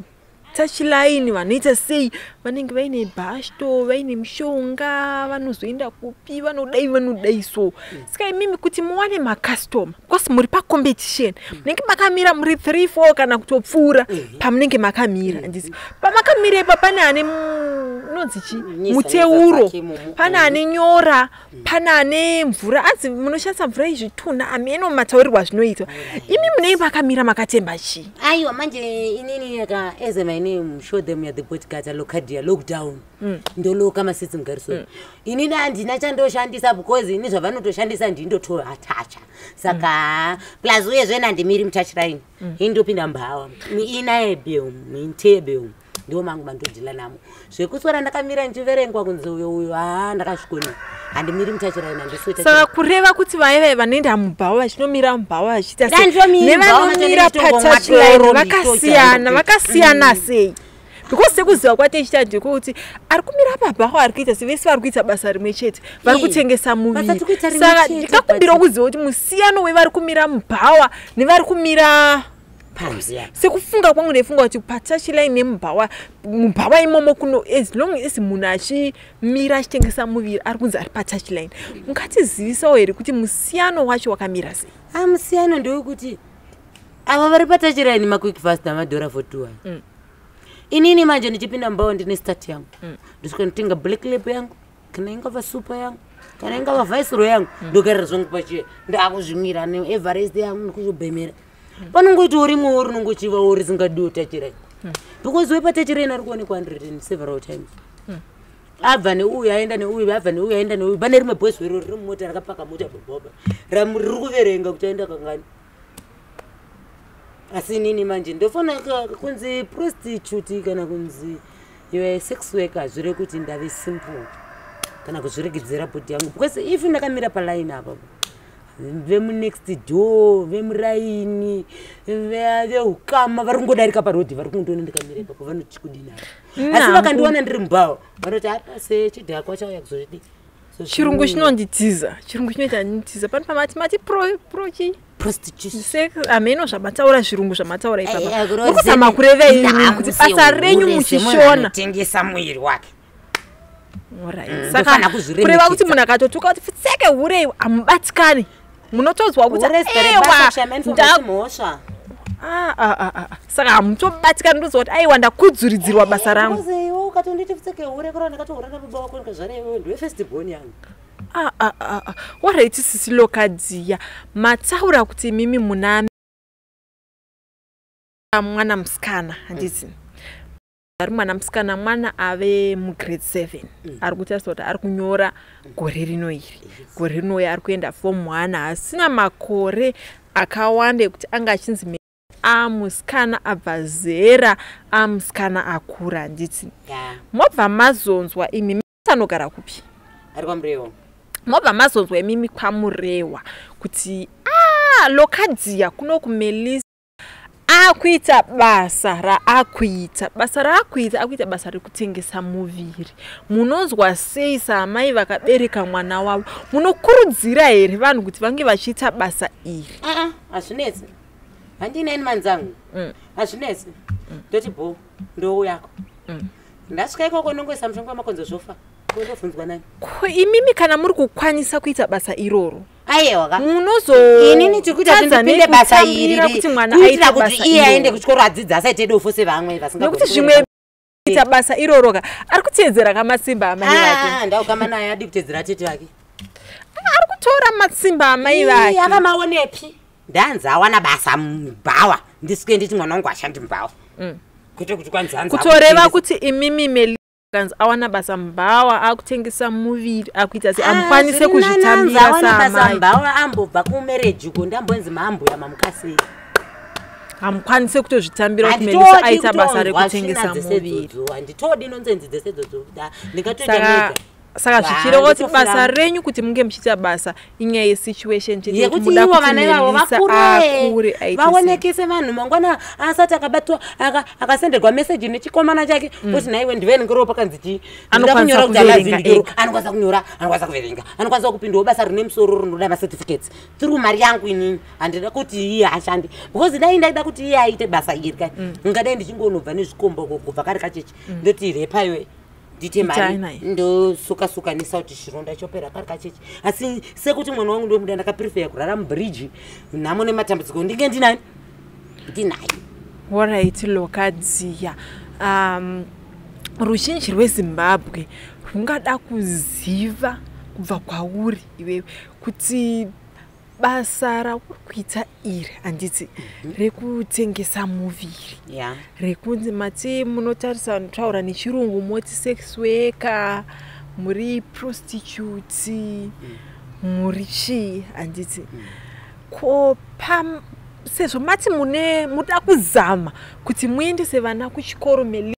touchline vanoita sei, vanenge vaine bhashto, vaine mishonga, vanozoenda kupi, vanodai vanodai. So saka imimi kuti muwane makastoma, because muri pacompetition, munenge makamira muri 3 4 kana kutopfuura pamunenge makamira, handiti? Pamakamira ipa pane ane unonzi chi Nyisa, muteuro, nyisa dzake mumu. pane ane nyora, pane ane mvura, anzi munoshandisa mvura yezvitunha, ameno mataurirwa zvinoitwa. Imi munenge makamira makatemba chii? Aiwa, manje inini ka, as my name show them, ya the bodyguard Locadia lockdown, ndoloka masitsi mugarisoni. Inini handina chandoshandisa because ini zvavanotoshandisa ndindotoatacha. Saka plus uyezve nandimiri mutouchline, ini ndopinda mubhawa inaebem intebem, ndo mangu mandodhila namo. Zvekuswera ndakamira ndichiverengwa kunzi uyo uyo, haa, ndakazvikona, handimiri mutouchline, handisweta. Saka kureva kuti vaive vanoenda mubhawa, vachinomira mubhawa vachiita sei, Ndanditomira mubhawa, nevanomira ndichitongomwa patouchline doro, vakasiyana ndichitoita. vakasiyana sei? Because sekuziva kwatechita ndekuti ari kumira pabhawa ari kuita sevese vari kuita basa rimwe chete, vari kutengesa Basa muviri. tiri kuita rimwe Saka chete, ndikakumbira kuziva kuti musiyano wevari kumira mubhawa nevari kumira Panze apa. Sekufunga kwangu, ndaifunga kuti patouchline nemubhawa, mubhawa imomo kuno, as long as munhu achimira achitengesa muviri, ari kunzi ari patouchline. Mungatizivisawo here kuti musiyano wacho wakamira sei? A, musiyano ndewekuti ava vari patouchline maquick fast amadhora 41. Inini manje ndichipinda mubhawa ndine start yangu, ndosvika nditenga Black Label yangu, kana ingava Super yangu, kana ingava Viceroy yangu, ndogarira zvangu pachiya, ndakuzvimira neEverest yangu, ndikuzvobhemera. Panongoitawo rimwewo rinongochivawo risingadiwo touchline, because wepatouchline ari kuonekwa 100 several times, abva neuyu, aenda neuyu, abva neuyu, aenda neuyu. Pane rimwe bhozwero riri mumota rakapaka mota pabhoba, riri kuverenga kuti aenda kangani. Asi inini manje ndofana kunzi prostitute kana kunzi you are a sex worker, zvire kuti ndave simple kana kuzviregidzera body yangu, because if ndakamira palaini apapo, vemunext door, vemuraini, veukama vari kungodarika parodhi, vari kungondiona ndikamira ipapo, vanoti kudini apa? Asi vakandiona ndiri mubhawa, vanoti apa sechidhakwa chauya kuzozvidi. Chirungu chinonditiza, chirungu chinoita nditiza. Pano pamati mati pro chii? Prostitution. Hameno zvamataura, zvirungu zvamataura Eh, ipapa. eh, kureva Muri kuzama kureva imi kuti basa renyu muchishona anotengesa muviri wake. Alright. Ndofana Saka kuzviremekedza. kureva kuti munhu akatotuka kuti pfitseke hure, hamubatikani, munotonzwa kuti "Ewa, mhosva. Ah, ah, ah, ah. Saka hamutobatikani, ndozwa kuti aiwa, ndakudzuridzirwa basa rangu. Iwe ukatonditi pfitseke hure, kureva ndakatohura nababa wako ndikazvara iwewe, ndiwe first born yangu. Ah, ah, ah, ah. Alright, sisi Lokadziya, mataura kuti imimi muna mwana musikana, handiti? Ari mwana musikana, mwana ave mugrade 7, ari kutarisa kuti ari kunyora gore rino iri, gore rinouya ari kuenda form 1, asina makore akawanda ekuti anga achinzi amusikana abva zera, amusikana akura, handiti? Mobva mazonzwa imi, anogara kupi? Ari kwaMurewa. Mobva mazonzwa imimi kwaMurewa kuti a Lokadziya kuno kuMelisa akuita basa raakuita, basa raakuita, akuita basa rekutengesa muviri. Munonzwa sei saamai vakabereka mwana wavo? Munokurudzira here vanhu kuti vange vachiita basa iri? Aa, hazvinetsi, handineni manzangu. Hazvinetsi, ndoti bho, ndouyako. Ndasvika ikoko, ndongoisa mushonga wamakonzo, zvofa, ndobvunzwa nani? Ko imimi kana muri kukwanisa kuita basa iroro, Aiwa ka, munozo inini tiri kuita kuti ndipinde basa iri kuti mwana kuitira aite kuti basa iye aende iroro? kuchikoro, adzidze, asaite dofo sevamwe vasingagoni Nekuti zvimwe kuita basa iroro ka, ari kuteedzera kamatsimba amai vake. Ah, ndaukama naye, adi kutedzera tete vake. Ari kutora matsimba amai vake. Akamaonepi? Ndanzi awana basa mubhawa, ndisike nditi mwana wangu ashandi mubhawa, kwete kuti kwanzi hanzi Kutoreva akutengesa. kuti imimi Meli kanzi awana basa mubhawa, akutengesa muviri, akuita se Ah, amukwanise zviri nani anzi kuzvitambira awana basa saamai? mubhawa, ambobva kumereji uko, ndambonzi maambuya mamukasei. Hamukwanise kutozvitambira kuti Melisa aita basa rekutengesa muviri? Handitodi nonsense dzesedzodzo, ndingatoita Saka mega. saka zvichireva kuti basa Ndotofira. renyu, kuti munge muchiita basa, inyaya yesituation chete, yekuti Yekuti muda ivo kuti vana ivavo Melisa vakure, akure, aite sei. vaonekese vanhu mangwana, asati akabatwa, akasenderwa meseji nechikomana chake kuti naiwe ndive ndingoriwo pakanzi chii. Ndinoda Anokwanisa kunyora kuti I love you, kuverenga ndikero. ega. Anokwanisa kunyora, anokwanisa kuverenga, anokwanisa kupindawo basa rine musoro rinoda macertificates through mari yangu. Inini handida kuti iye ashande, because dai ndaida kuti iye aite basa iri kai, ngadai ndichingonobva nezvikomba uko kubva kari kachechi, ndoti repaiwe ndite Itai mari, naye. ndosuka-suka nesauti, chironda chopera kari kachechi. Asi sekuti mwana wangu ndomuda, ndakaprefer kurara mubhiriji, nhamo nematambudziko, ndinge ndinani, ndinaye. Alright, Lokadziya, ruzhinji rweZimbabwe rungada kuziva kubva kwauri iwewe kuti basa rauri kuita iri, handiti, rekutengesa muviri, rekunzi mati munotarisa, taura nechirungu moti sex worker, muri prostitute, muri chii, handiti? Ko pam sezvo mati mune muda kuzama kuti muendese vana kuchikoro, meli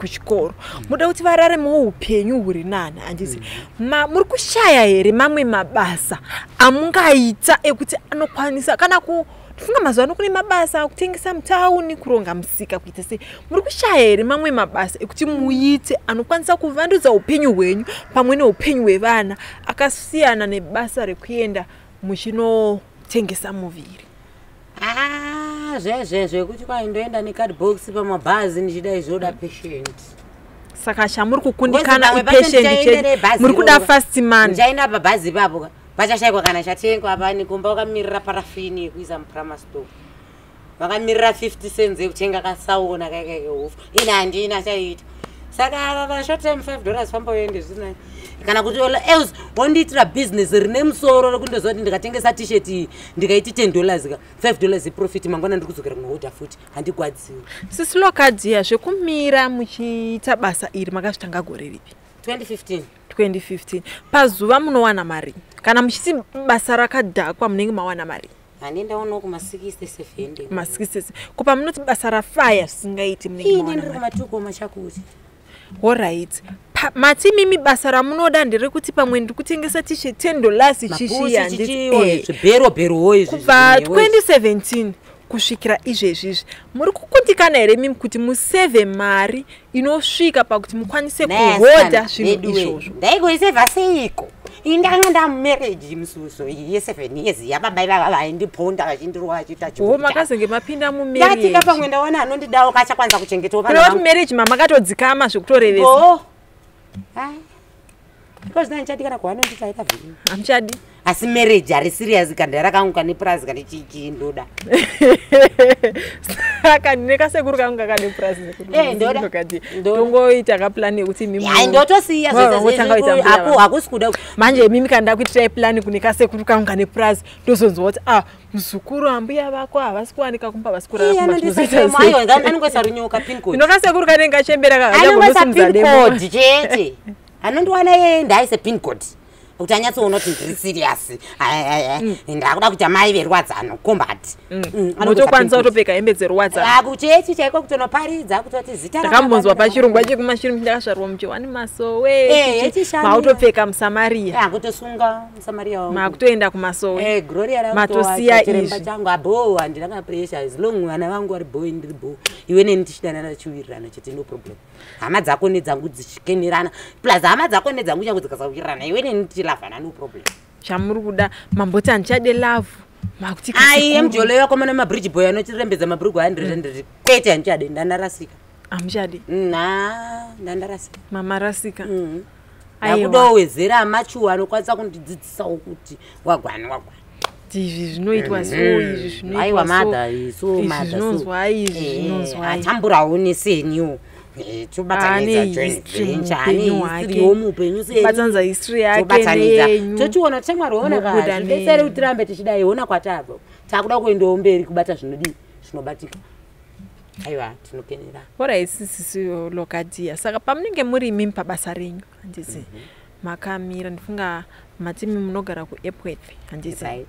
kuchikoro, muda kuti vararemewo upenyu huri nani, handiti? Muri kushaya here mamwe mabasa amungaita ekuti anokwanisa kana ku ndifunga mazuva ano kune mabasa akutengesa mutauni, kuronga musika, kuita sei? Muri kushaya here mamwe mabasa ekuti muite anokwanisa kuvandudza upenyu hwenyu pamwe neupenyu hwevana, akasiyana nebasa rekuenda muchinotengesa muviri? Ah, Ah, zvezve zvekuti kwai ndoenda necardbox pamabhazi ndichida zvoda patient. Saka chamuri kukundikana Pamwe pacho ipatient ndichaendere chete, bhazi muri kuda iroro. fast money. Ndichaenda pabhazi ipapo ka, pachashayikwa kana chatengwa apa, nekumba vakamirira parafini yekuisa mupramasto, vakamirira 50 cents yekutenga kasaona kaikaikehofu. Ini handina chaiita. Saka ava vashort time $5, famba uende, zvisina kana kuti else wondiitira bhizinesi rine musoro rekundoziva kuti ndikatengesa T-shirt iyi, ndikaiti $10 ka, $5 iprofit, mangwana ndiri kudzokera kunohodha futi, handigwadziwi. Sisi Locadia, zvekumira muchiita basa iri makazvitanga gore ripi? 2015. 2015. Pazuva munowana mari? Kana muchiti basa rakadhakwa, munenge mawana mari? Handindaonawo kuma67. Ma60. Ko pamunoti basa rafaya zvisingaiti, munenge Ine mawana ndiri mari? kumatuko machakuti. Alright, mati mimi basa ramunoda nderekuti pamwe ndiri kutengesa T-shirt $10 chichi, handiti? Zvibhero izvi. Kubva 2017 kusvikira izvezvizvi, muri kukundikana here mimi kuti musevhe mari inosvika pakuti mukwanise kuhodha zvinhu izvozvo? Ndaigoisevha seiko? Indanga ndamumarriage mususo ye7 years yababa ivava vaindiponda, vachindirwa, vachiita. Ho, makazenge mapinda Ndatika mumarriage. Pamwe ndaona anondidawo kachakwanisa kuchengetawo. Kureva kuti marriage mamakatodzikama zvekutorevesa? Go because nandichadi kana kuvanonditi aita vhini. Hamuchadi. Asi marriage hari serious, kandara kangu kane purazi kane chichi ndoda. Saka ndine kasekuru kangu kakane purazi. Eh, ndoda. Ndoda. Tongoita kaplani yekuti mimi Hai, ndotosiya. Wangotanga kuita mbuya vangu. Hakusi kuda. Manje mimi kana ndakuitirai plani kune kasekuru kangu kane purazi, ndozonzwa kuti ah, muzukuru, ambuya vako havasi kuwanika kumba, havasi kurara kumba, tinozoita sei? Anongoisa runyoka, pin code. Ino kasekuru kanenge kachembera. Anongoisa kakachagonosimudza pin demo. code chete. Anondiwana yeye, ndaaise pin code kuti anyatsoona kuti ndiri serious. Ndakuda kuti amai verwadzano combat. Motokwanisa kutopfeka hembe dzeruwadzano. Akuchechi chaiko, kutonoparidza, kutoti zita Ndakambonzwa pachirongwa chekumashure, ndakazvarwa muchiwani masowe. Eh, yechishanu. Mautopfeka muSamaria. Akutosunga muSamaria wangu. Makutoenda kumasowe. Eh, Gloria. Matosiya Chiremba izvi. changu abo, handina kana pressure as long vana vangu vari boy, ndiri bo, iwe neni tichidanana, tichiwirirana chete, no problem. Hama dzako nedzangu dzichikenerana, plus hama dzako nedzangu changu dzikasawirirana, iwe neni tichilavhana, no problem. Chamuri kuda, mamboti handichade love, makuti Ai, kasekuru. emujolo yakomana, mabridge boy anotirembedza mabhurugwa 100, kwete, handichade, ndandarasika. Hamuchadi. Na ndandarasika. Mamarasika. Aiwa. Ndakudowedzera amachuwa anokwanisa kundidzidzisawo kuti wagwani wagwani. Izvi zvinoitwa so, izvi Aiwa. zvinoitwa so. Madha so. Izvi Madha. zvinonzwa, izvi zvinonzwa. Atamburawo neseniwo. Ane Tobatanidza joint history venture, ane muupenyu hwake. history muupenyu seni. Kubatanidza history yake Tobatanidza, neyenyu. tochiona kuti shamwari, ona Mobuda. kazvibetsere kuti tirambe tichidai. Ona kwatabva, takuda kuendawo mberi, kubata zvinodii, zvinobatika. Aiwa, tinokenera. Alright, sisi Locadia, saka pamunenge muri imimi pabasa renyu, handiti? Makamira, ndifunga matimi munogara kuEpworth, handiti? Right.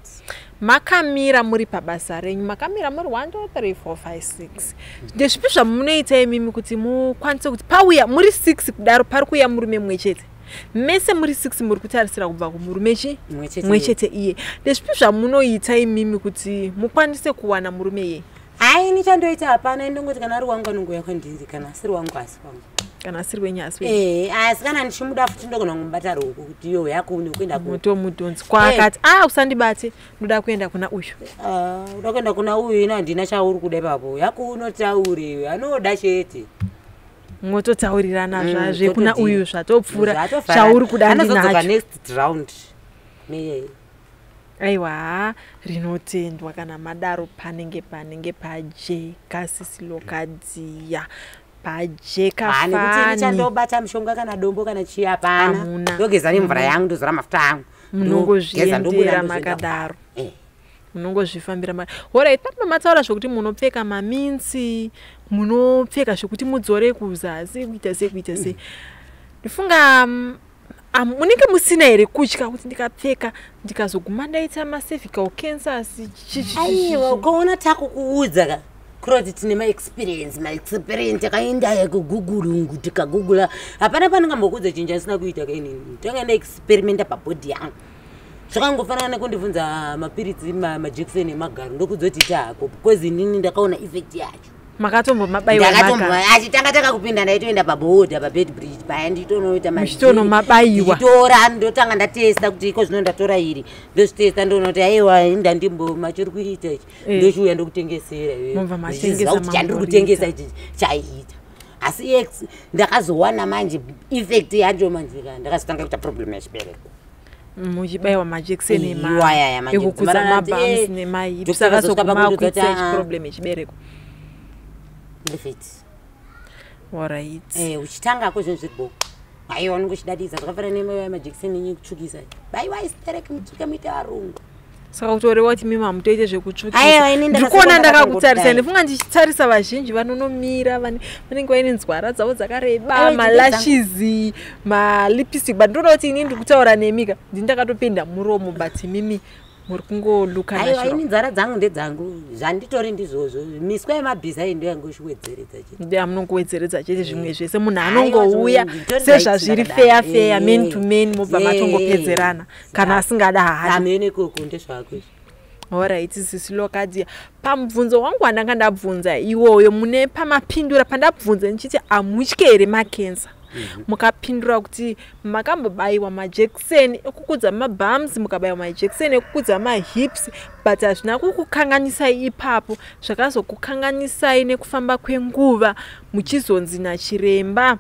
Makamira muri pabasa renyu, makamira muri 1 2 3 4 5 6, ndezvipi zvamunoita imimi kuti mukwanise kuti pauya muri 6 kudaro, pari kuuya murume mumwe chete, mese muri 6 muri kutarisira kubva kumurume chi Mumwe chete. Mumwe chete iye? Ndezvipi zvamunoita imimi kuti mukwanise kuwana murume iye? Hai, nichandoita hapana. Indongoti kana ari wangu anongouya kwandiri, kana asiri wangu asi wangu. Kana asiri wenyu asi wenyu. Eh, asi kana ndichimuda futi ndogona kumubata ruoko kuti iyo yakune kuenda ku Mutomudhonzi kwaakati, a usandibate, ndoda kuenda kuna uyu. Ah, uda kuenda kuna uyu, ina handina chauri kuda ipapo, yakunotaure anoda chete. Mwototaurirana zvazve kuna Totodii. uyu zvatopfuura. Zvatofana. Chauri kuda Anozodzoka ndinacho. next round neyeye. Aiwa, rinotendwa kana madaro. Panenge pajeka, sisi Locadia, pajeka. Nekuti fani. chandobata mushonga kana dombo kana chii hapana. Hamuna. Ndogeza nemvura yangu, ndozora mafuta angu, ndogeza, ndobuda, Munongozviendera ndozoenda. makadaro. Eh. Munongozvifambira. Alright, pati pamataura zvokuti munopfeka maminsi, munopfeka zvokuti mudzore kuzasi, kuita sei, kuita sei, ndifunga munenge musina here kutya kuti ndikapfeka ndikazoguma ndaita macervical cancers? Aiwa, ukaona takukuudza ka, kuroti tine maexperience, maexperience takaenda kugugulungu, tikagugula, hapana pandingambokuudza chinhu chandisina kuita kainini. Tanga ndaexperimenta pabhodhi yangu. Zvakangofanana nekundibvunza mapiritsi, majekiseni emagaro, ndokudzoti ita hako because inini ndakaona effect yacho. Makatombomabayiwa? Ndakatombo achitanga tanga kupinda, ndaitoenda pabhodha, paBeitbridge paya, nditonoita Muchitonomabayiwa. Ndichitora, ndotanga ndatesta kuti iko zvino ndatora iri, ndozvitesta, ndoona kuti aiwa, ndandimbo machiri kuita ichi. Ndochiuya ndokutengesera iwewe. Mobva Ndichiziva matengesa, kuti chandiri mamborita. kutengesa ichi chaiita. Asi ndakazowana manje effect yacho manje ka, ndakazotanga kuita problem yechibereko. Muchibayiwa majekiseni Iwayaya manje, ekukudza dzimara ndati, mabums nemahips, doctor vakazosvika pakundiudza kuti, akazokumakuitisa "Ah, chiproblem yechibereko. Effect. Alright. Uchitangako zvinhu zviri bho, aiwa, unenge uchidadisa, zvakafanana nemajekiseni enyu ekutsvukisa, baiwa istereki, mutsvuke, muite varungu. Saka kutoreva kuti mimi hamutoite Aiwa, zvekutsvukisa? ini Ndiri kuona ndakasekwa. ndakakutarisa, Ndakangokudai. ndifunga ndichitarisa vazhinji vanonomira, vanenge vaine nzwara dzavo dzakareba, Aiwa, malashes, malipstick, but ndinoda kuti ini ndiri kutaura nemika, ndini ndakatopenda muromo, but mimi muri kungoluka Aiwa, natural. ini nzara dzangu ndedzangu, zvanditori ndizvozvo, miswa yemabhiza iyi ndo yangu ichiwedzeredza chete. Ndi amunongowedzeredza chete, zvimwe zvese munhu Aiwa, anongouya zvimwe nditori sezvazviri, right, feya ndakadaro. feya, man to man, mobva matongopedzerana, kana asingada haadi. Hamene ikoko ndezvako izvo. Alright, sisi Locadia, pamubvunzo wangu wandanga ndabvunza iwoyo, mune pamapindura pandabvunza ndichiti hamutyi here makensa, mukapindura kuti makambobayiwa majekiseni ekukudza mabums, mukabayiwa majekiseni ekukudza mahips, but hazvina kukukanganisai ipapo. Zvakazokukanganisai nekufamba kwenguva, muchizonzi nachiremba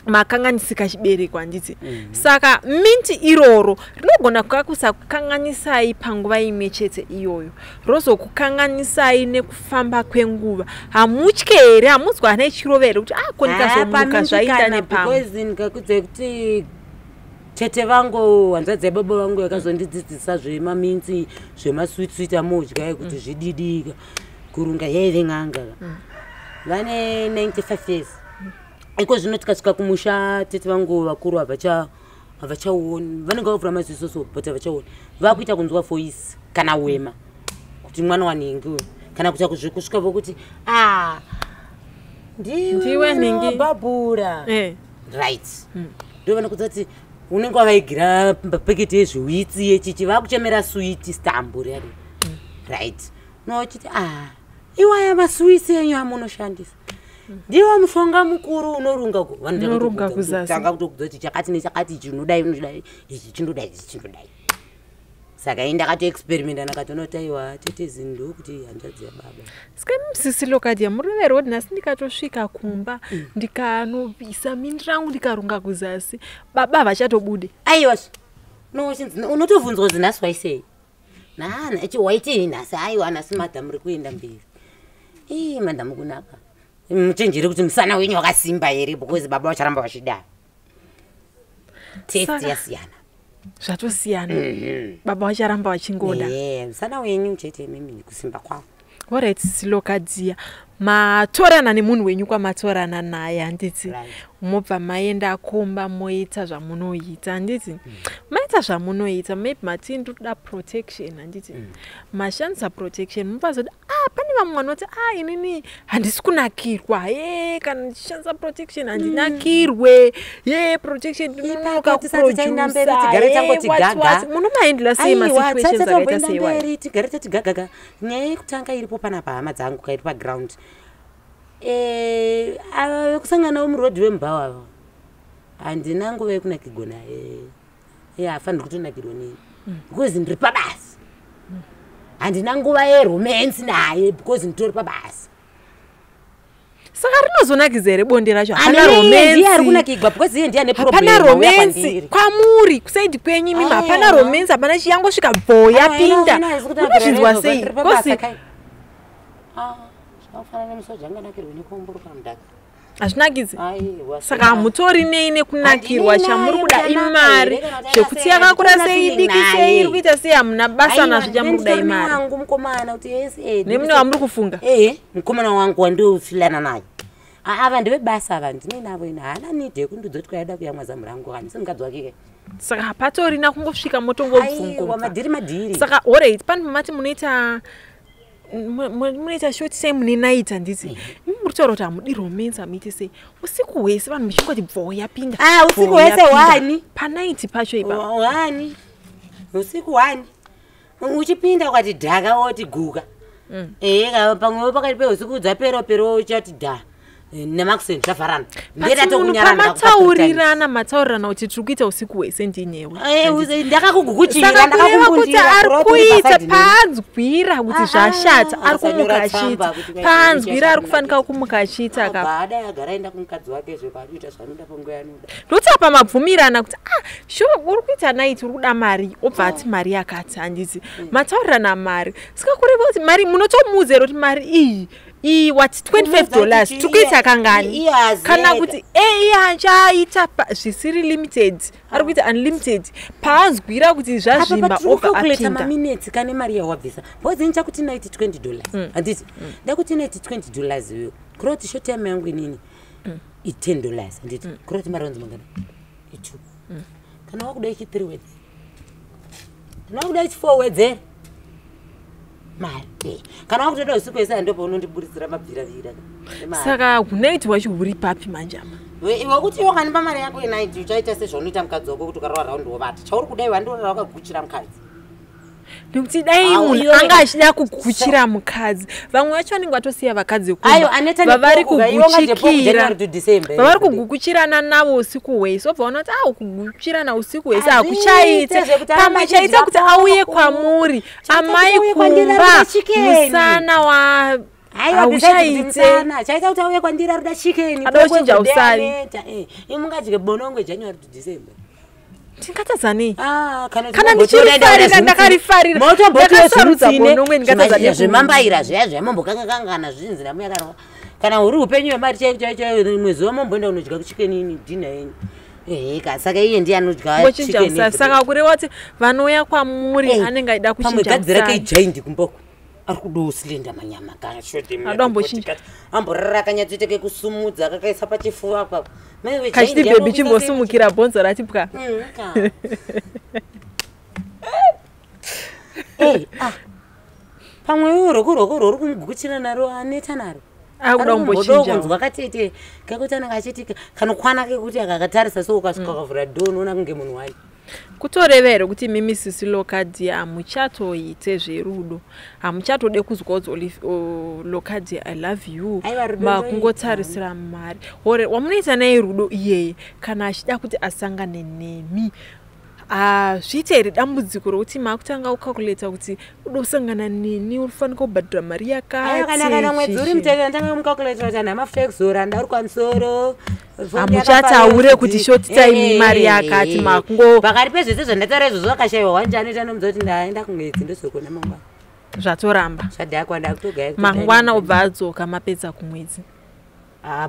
makanganisika chibereko, handiti? Saka minti iroro rinogona kukakusakukanganisai panguva imwe chete iyoyo, rozokukanganisai nekufamba kwenguva. Hamutyi here? Hamunzwa hana ichirova here kuti ako ndikazomuka zvaita nepamwe? Because ndikakudza kuti tete vangu, hanzvadzi yababa vangu, yakazondidzidzisa zvemamints, zvemasweet amodya, kuti zvididika kurunga, yaive n'anga. Vane 95 years iko zvino. Tikasvika kumusha, tete vangu vakuru havachaoni, vanenge vavhura maziso so, but havachaoni, vakuita kunzwa voice kana wema kuti mwana wanhingi uyu, kana kuita kusvika vokuti a Ndiwe ndiwe nhingi. Babhura. Right, ndo vanokudza kuti unenge wavaigira mapeketi ezviwitsi yechichi, vakuchemera switi stambo riyari, right? Unochiti a iwaya maswitsi enyu amunoshandisa ndiwo mushonga mukuru unorunga. Unorunga kuzasi. Tanga kutokudza kuti chakati nechakati, ichi unodai, unodai, ichi chindodai, ichi chindodai. Saka ini ndakatoexperimenta, ndakatoona aiwa, tete zindu kuti hanzvadzi yababa. Saka sisi Locadia, mureva here kuti nhasi ndikatosvika kumba, ndikanobisa mindi rangu, ndikarunga kuzasi, baba havachatobude? Aiwa, unotobvunzwa kuti nhasi waisei, nana ichi waitei nhasi? Aiwa, nhasi madhamu ri kuenda mberi. Ii, madhamu kunaka, muchenjere kuti musana wenyu wakasimba here, because baba vacharamba vachida test. Yasiyana. Zvatosiyana, baba vacharamba vachingoda. Musana wenyu chete mimi, kusimba kwavo. Alright, sisi Locadia, matorana nemunhu wenyu kwamatorana naye, handiti? Right. Mobva maenda kumba, moita zvamunoita, handiti? Maita zvamunoita, maybe mati ndinoda protection, handiti? Mashandisa protection, mobva zoti ah, pane vamwe vanoti ah, inini handisi kunakirwa ye kana ndichishandisa protection, handinakirwe ye protection, ndinonoka Ipapo tisati taenda mberi, tigare tangoti gaga. Munomahandla sei Aiwa, masituations tisati akaita tamboenda seiwayo? mberi, tigare tati gagaga. Nyaya yekutanga iripo panapa, hama dzangu, kairi paground. Ava vekusanganawo murodhi wemubhawa ava, handina nguva yekunakirwa naye. Haafaniri kutonakirwa neni because ndiri pabasa. Handina nguva yeromance naye because nditori pabasa. Saka rinozonakidza here bonde racho? Hapana Ane iye ndiye ari romance. kunakirwa because iye ndiye ane Hapana problem, auya romance kwandiri. kwamuri, kusaidi kwenyu imimi hapana Aiwa. romance, hapana chiyangosvika bvo yapinda. Unozvinzwa sei? Because Zvakafanana nemusoja anganakirwe nekomburuka mudhaka. Hazvinakidzi. Aiwa. Saka hamutori nei nekunakirwa? Handinei Chamuri naye kuda kuti anaka imari. here kana kuti Zvekuti akasei, yakakura handina sei, feeling idiki sei, naye. iri kuita sei, hamuna basa nazvo. Chamuri kuda imari. Wangu mukomana kuti yes, Nemune wamuri kufunga? Ehe, mukomana wangu wandofilana naye. Ava ndevebasa ava, ndine navo ine haana need yekundiudza kuti kwaida kuyamwa zamu rangu, handisi mukadzi wake ke. Saka hapatorina kungosvika Aiwa, motongobvunga. Madhiri madhiri. Saka alright, pane pamati munoita munoita short time mune night, handiti? Muri kutaura kuti hamudi romance, hamuiti sei usiku hwese vanhu muchingoti bvo yapinda, Ah, usiku bvo hwese yapinda. hwani? Panight pacho ipapo. Wani usiku wani uchipinda ukati dhaka woti guka. Ehe, pamwewo pakati peusiku dzapera pero uchati dha nemakuseni zvavharana. But munhu pamataurirana, mataurirana kuti tiri kuita usiku hwese ndinewe. Ndakakugukuchira. Saka kureva kuti Ndakakumbundira ari kureva kuti uri kuita paside neni. paanzwira kuti Ah, zvashata, ari asanyora kumuka tsamba achiita kuti kwai paanzwira, ari zvinoita kufanika kumuka achiita ka. Abva adai agara aenda kumukadzi wake zvekwaanoita zvaanoda panguva yaanoda. Ndokuti apa mabvumirana kuti ah, sure, uri kuita night, uri kuda mari, obva ati mari yakati, handiti mataurirana mari? Saka kureva kuti mari munotomuudza here kuti mari iyi iyi what, $25, Kumuudza kuti tiri kuita kangani? iye aziye Kana ega. kuti iye achaita zvisiri limited, ari kuita unlimited paanzwira kuti zvazvimba, obva kucalculata apinda. Maminutes kane mari yawabvisa, because ini chakuti night $20, handiti? Ndakuti night $20 iyoyo, kureva kuti short time yangu inini i$10, handiti? Kureva kuti mari wanzi mangana i2. Kana wakuda ichi 3 wedzera, kana wakuda ichi 4 wedzera mari. Kana wakutoda usiku wese, handopa unondiburitsira mabviravira emari. Saka hunight hwacho huri papi manje apa? Wekuti iwe ukanipa mari yako yenight, uchaita sezvaunoita mukadzi wako, kuti ukarova raundi wovata. Chauri kudai wandorara wakaguchira mukadzi. Nekuti dai Au, munhu iwe anga achida kuguchira mukadzi, vamwe vacho vanenge vatosiya vakadzi Ayo, kumba aneta vavari nepoko ka, iwe ungadye poko kuguchikira, January to December. vavari kugukuchirana navo usiku hwese, obva vaona kuti a kugukuchirana usiku hwese Hazviite hakuchaite. zvekuti Pamwe amai chaita chidya kuti auye poko. kwamuri, Chaita kuti amai auye kwandiri kumba arikuda chicken. musana wa Aiwa, besides kuti hauchaite. musana chaita kuti auye kwandiri arikuda chicken. Ada kuchinja usavi. Imungadye bonongwe January to December. Tingatadza nei? Ah, kana Kana ndichirifarira, ndakarifarira. Ndakasarudza bonongwe, ndingatadza nei? Zvemambaira zviya zvamombokangakangana zvinzi namuyakarwa. Kana huri upenyu hwemari chaiyo chaiyo chaiyo, rimwe zuva momboenda kunodya kuchicken ini dhina yenyu. Eheka, saka iye ndiye anodya Ngochinja chicken usavi. every Saka kureva kuti vanouya kwamuri Eh, anenge aida pamwe kuchinja gadzi rake usavi. ijaindi kumboko, ari kudawo silinda manyama. Ada kumbochinja. Amborara akanyatsoita kekusumudza kakaisa pachifuva apapo. Maiwe, Kachiti giant bhebhi, anokuisa sei? chimbosumukira bhonzo rati pwa. Ka. Eh, ah. Pamwe iwe roko roko rwori kumugukuchira naro, aneta naro. Akuda kumbochinjawo. Kunzwa katete kekuti anenge achiti kanokwana kekuti akakatarisa so, ukasvika ukavhura dhoo, unoona kunge munhu wani. Kutoreva here kuti mimi sisi Locadia hamuchatoite zverudo, hamuchatode kuzwa kuti Locadia, I love you? Aiwa, rudo Makungotarisira mari ore wamunoita naye rudo iyeye, kana achida kuti asangane nemi, ah, zviite here dambudziko rokuti makutanga kucalculata kuti uda kusangana neni urifanika kubhadhara mari Aiwa, kana mwedzi uri yakati? mutete, ndanga mucalculate kuti anhu amafuta ekuzora ndauri kwamusoro. Hamuchataure kuti short time imari yakati, Pakati pezvese zvandataura izvozvo, akashayiwa wanje anoita anomudza kuti ndaenda kumwedzi, ndozokona mangwana. Zvatoramba. Zvadhakwa, ndakutogaya. Mangwana obva adzoka mapedza kumwedzi.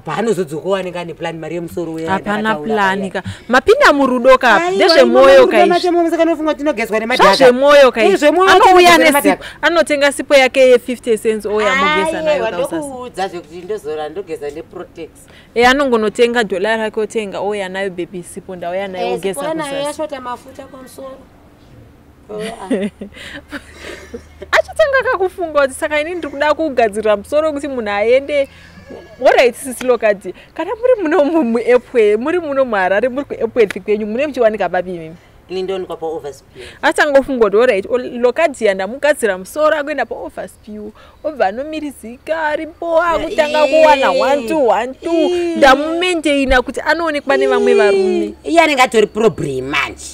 Paanozodzokawo anenge ane plan, mari yemusoro uya Hapana yandakataura plani paya. ka, mapinda murudo ka, ndezvemwoyo ka izvi. Kanofunga kuti tinogezwa nemadhaka. Zvazvemwoyo ka izvi. Zvezvemwoyo, Anouya tinogezwa nesipo, nemadhaka. anotenga sipo yake ye50 cents, ouya mogeza nayo Aiwa, kausasa. ndokuudza zvekuti ndozora, ndogeza neprotex. E, anongonotenga dhola rake, otenga, ouya nayo, "Baby, sipo ndauya nayo," ogeza Nayo kusasa. yashota mafuta pamusoro. Achitanga kakufunga kuti saka ini ndiri kuda kugadzirira musoro kuti munhu aende. Alright, sisi Locadia, kana muri muno muEpworth, muri muno muHarare, muri kuEpworth kwenyu, mune muchiwanika papi imimi? Ini ndowanikwa paOverspill. Achangofunga kuti alright, Locadia ndamugadzira musoro, akuenda paOverspill, obva anomirizika aripo, akutanga kuwana 1 2 1 2, ndamumaintaina kuti anoonekwa nevamwe varume. Iye anenge atori problem manje,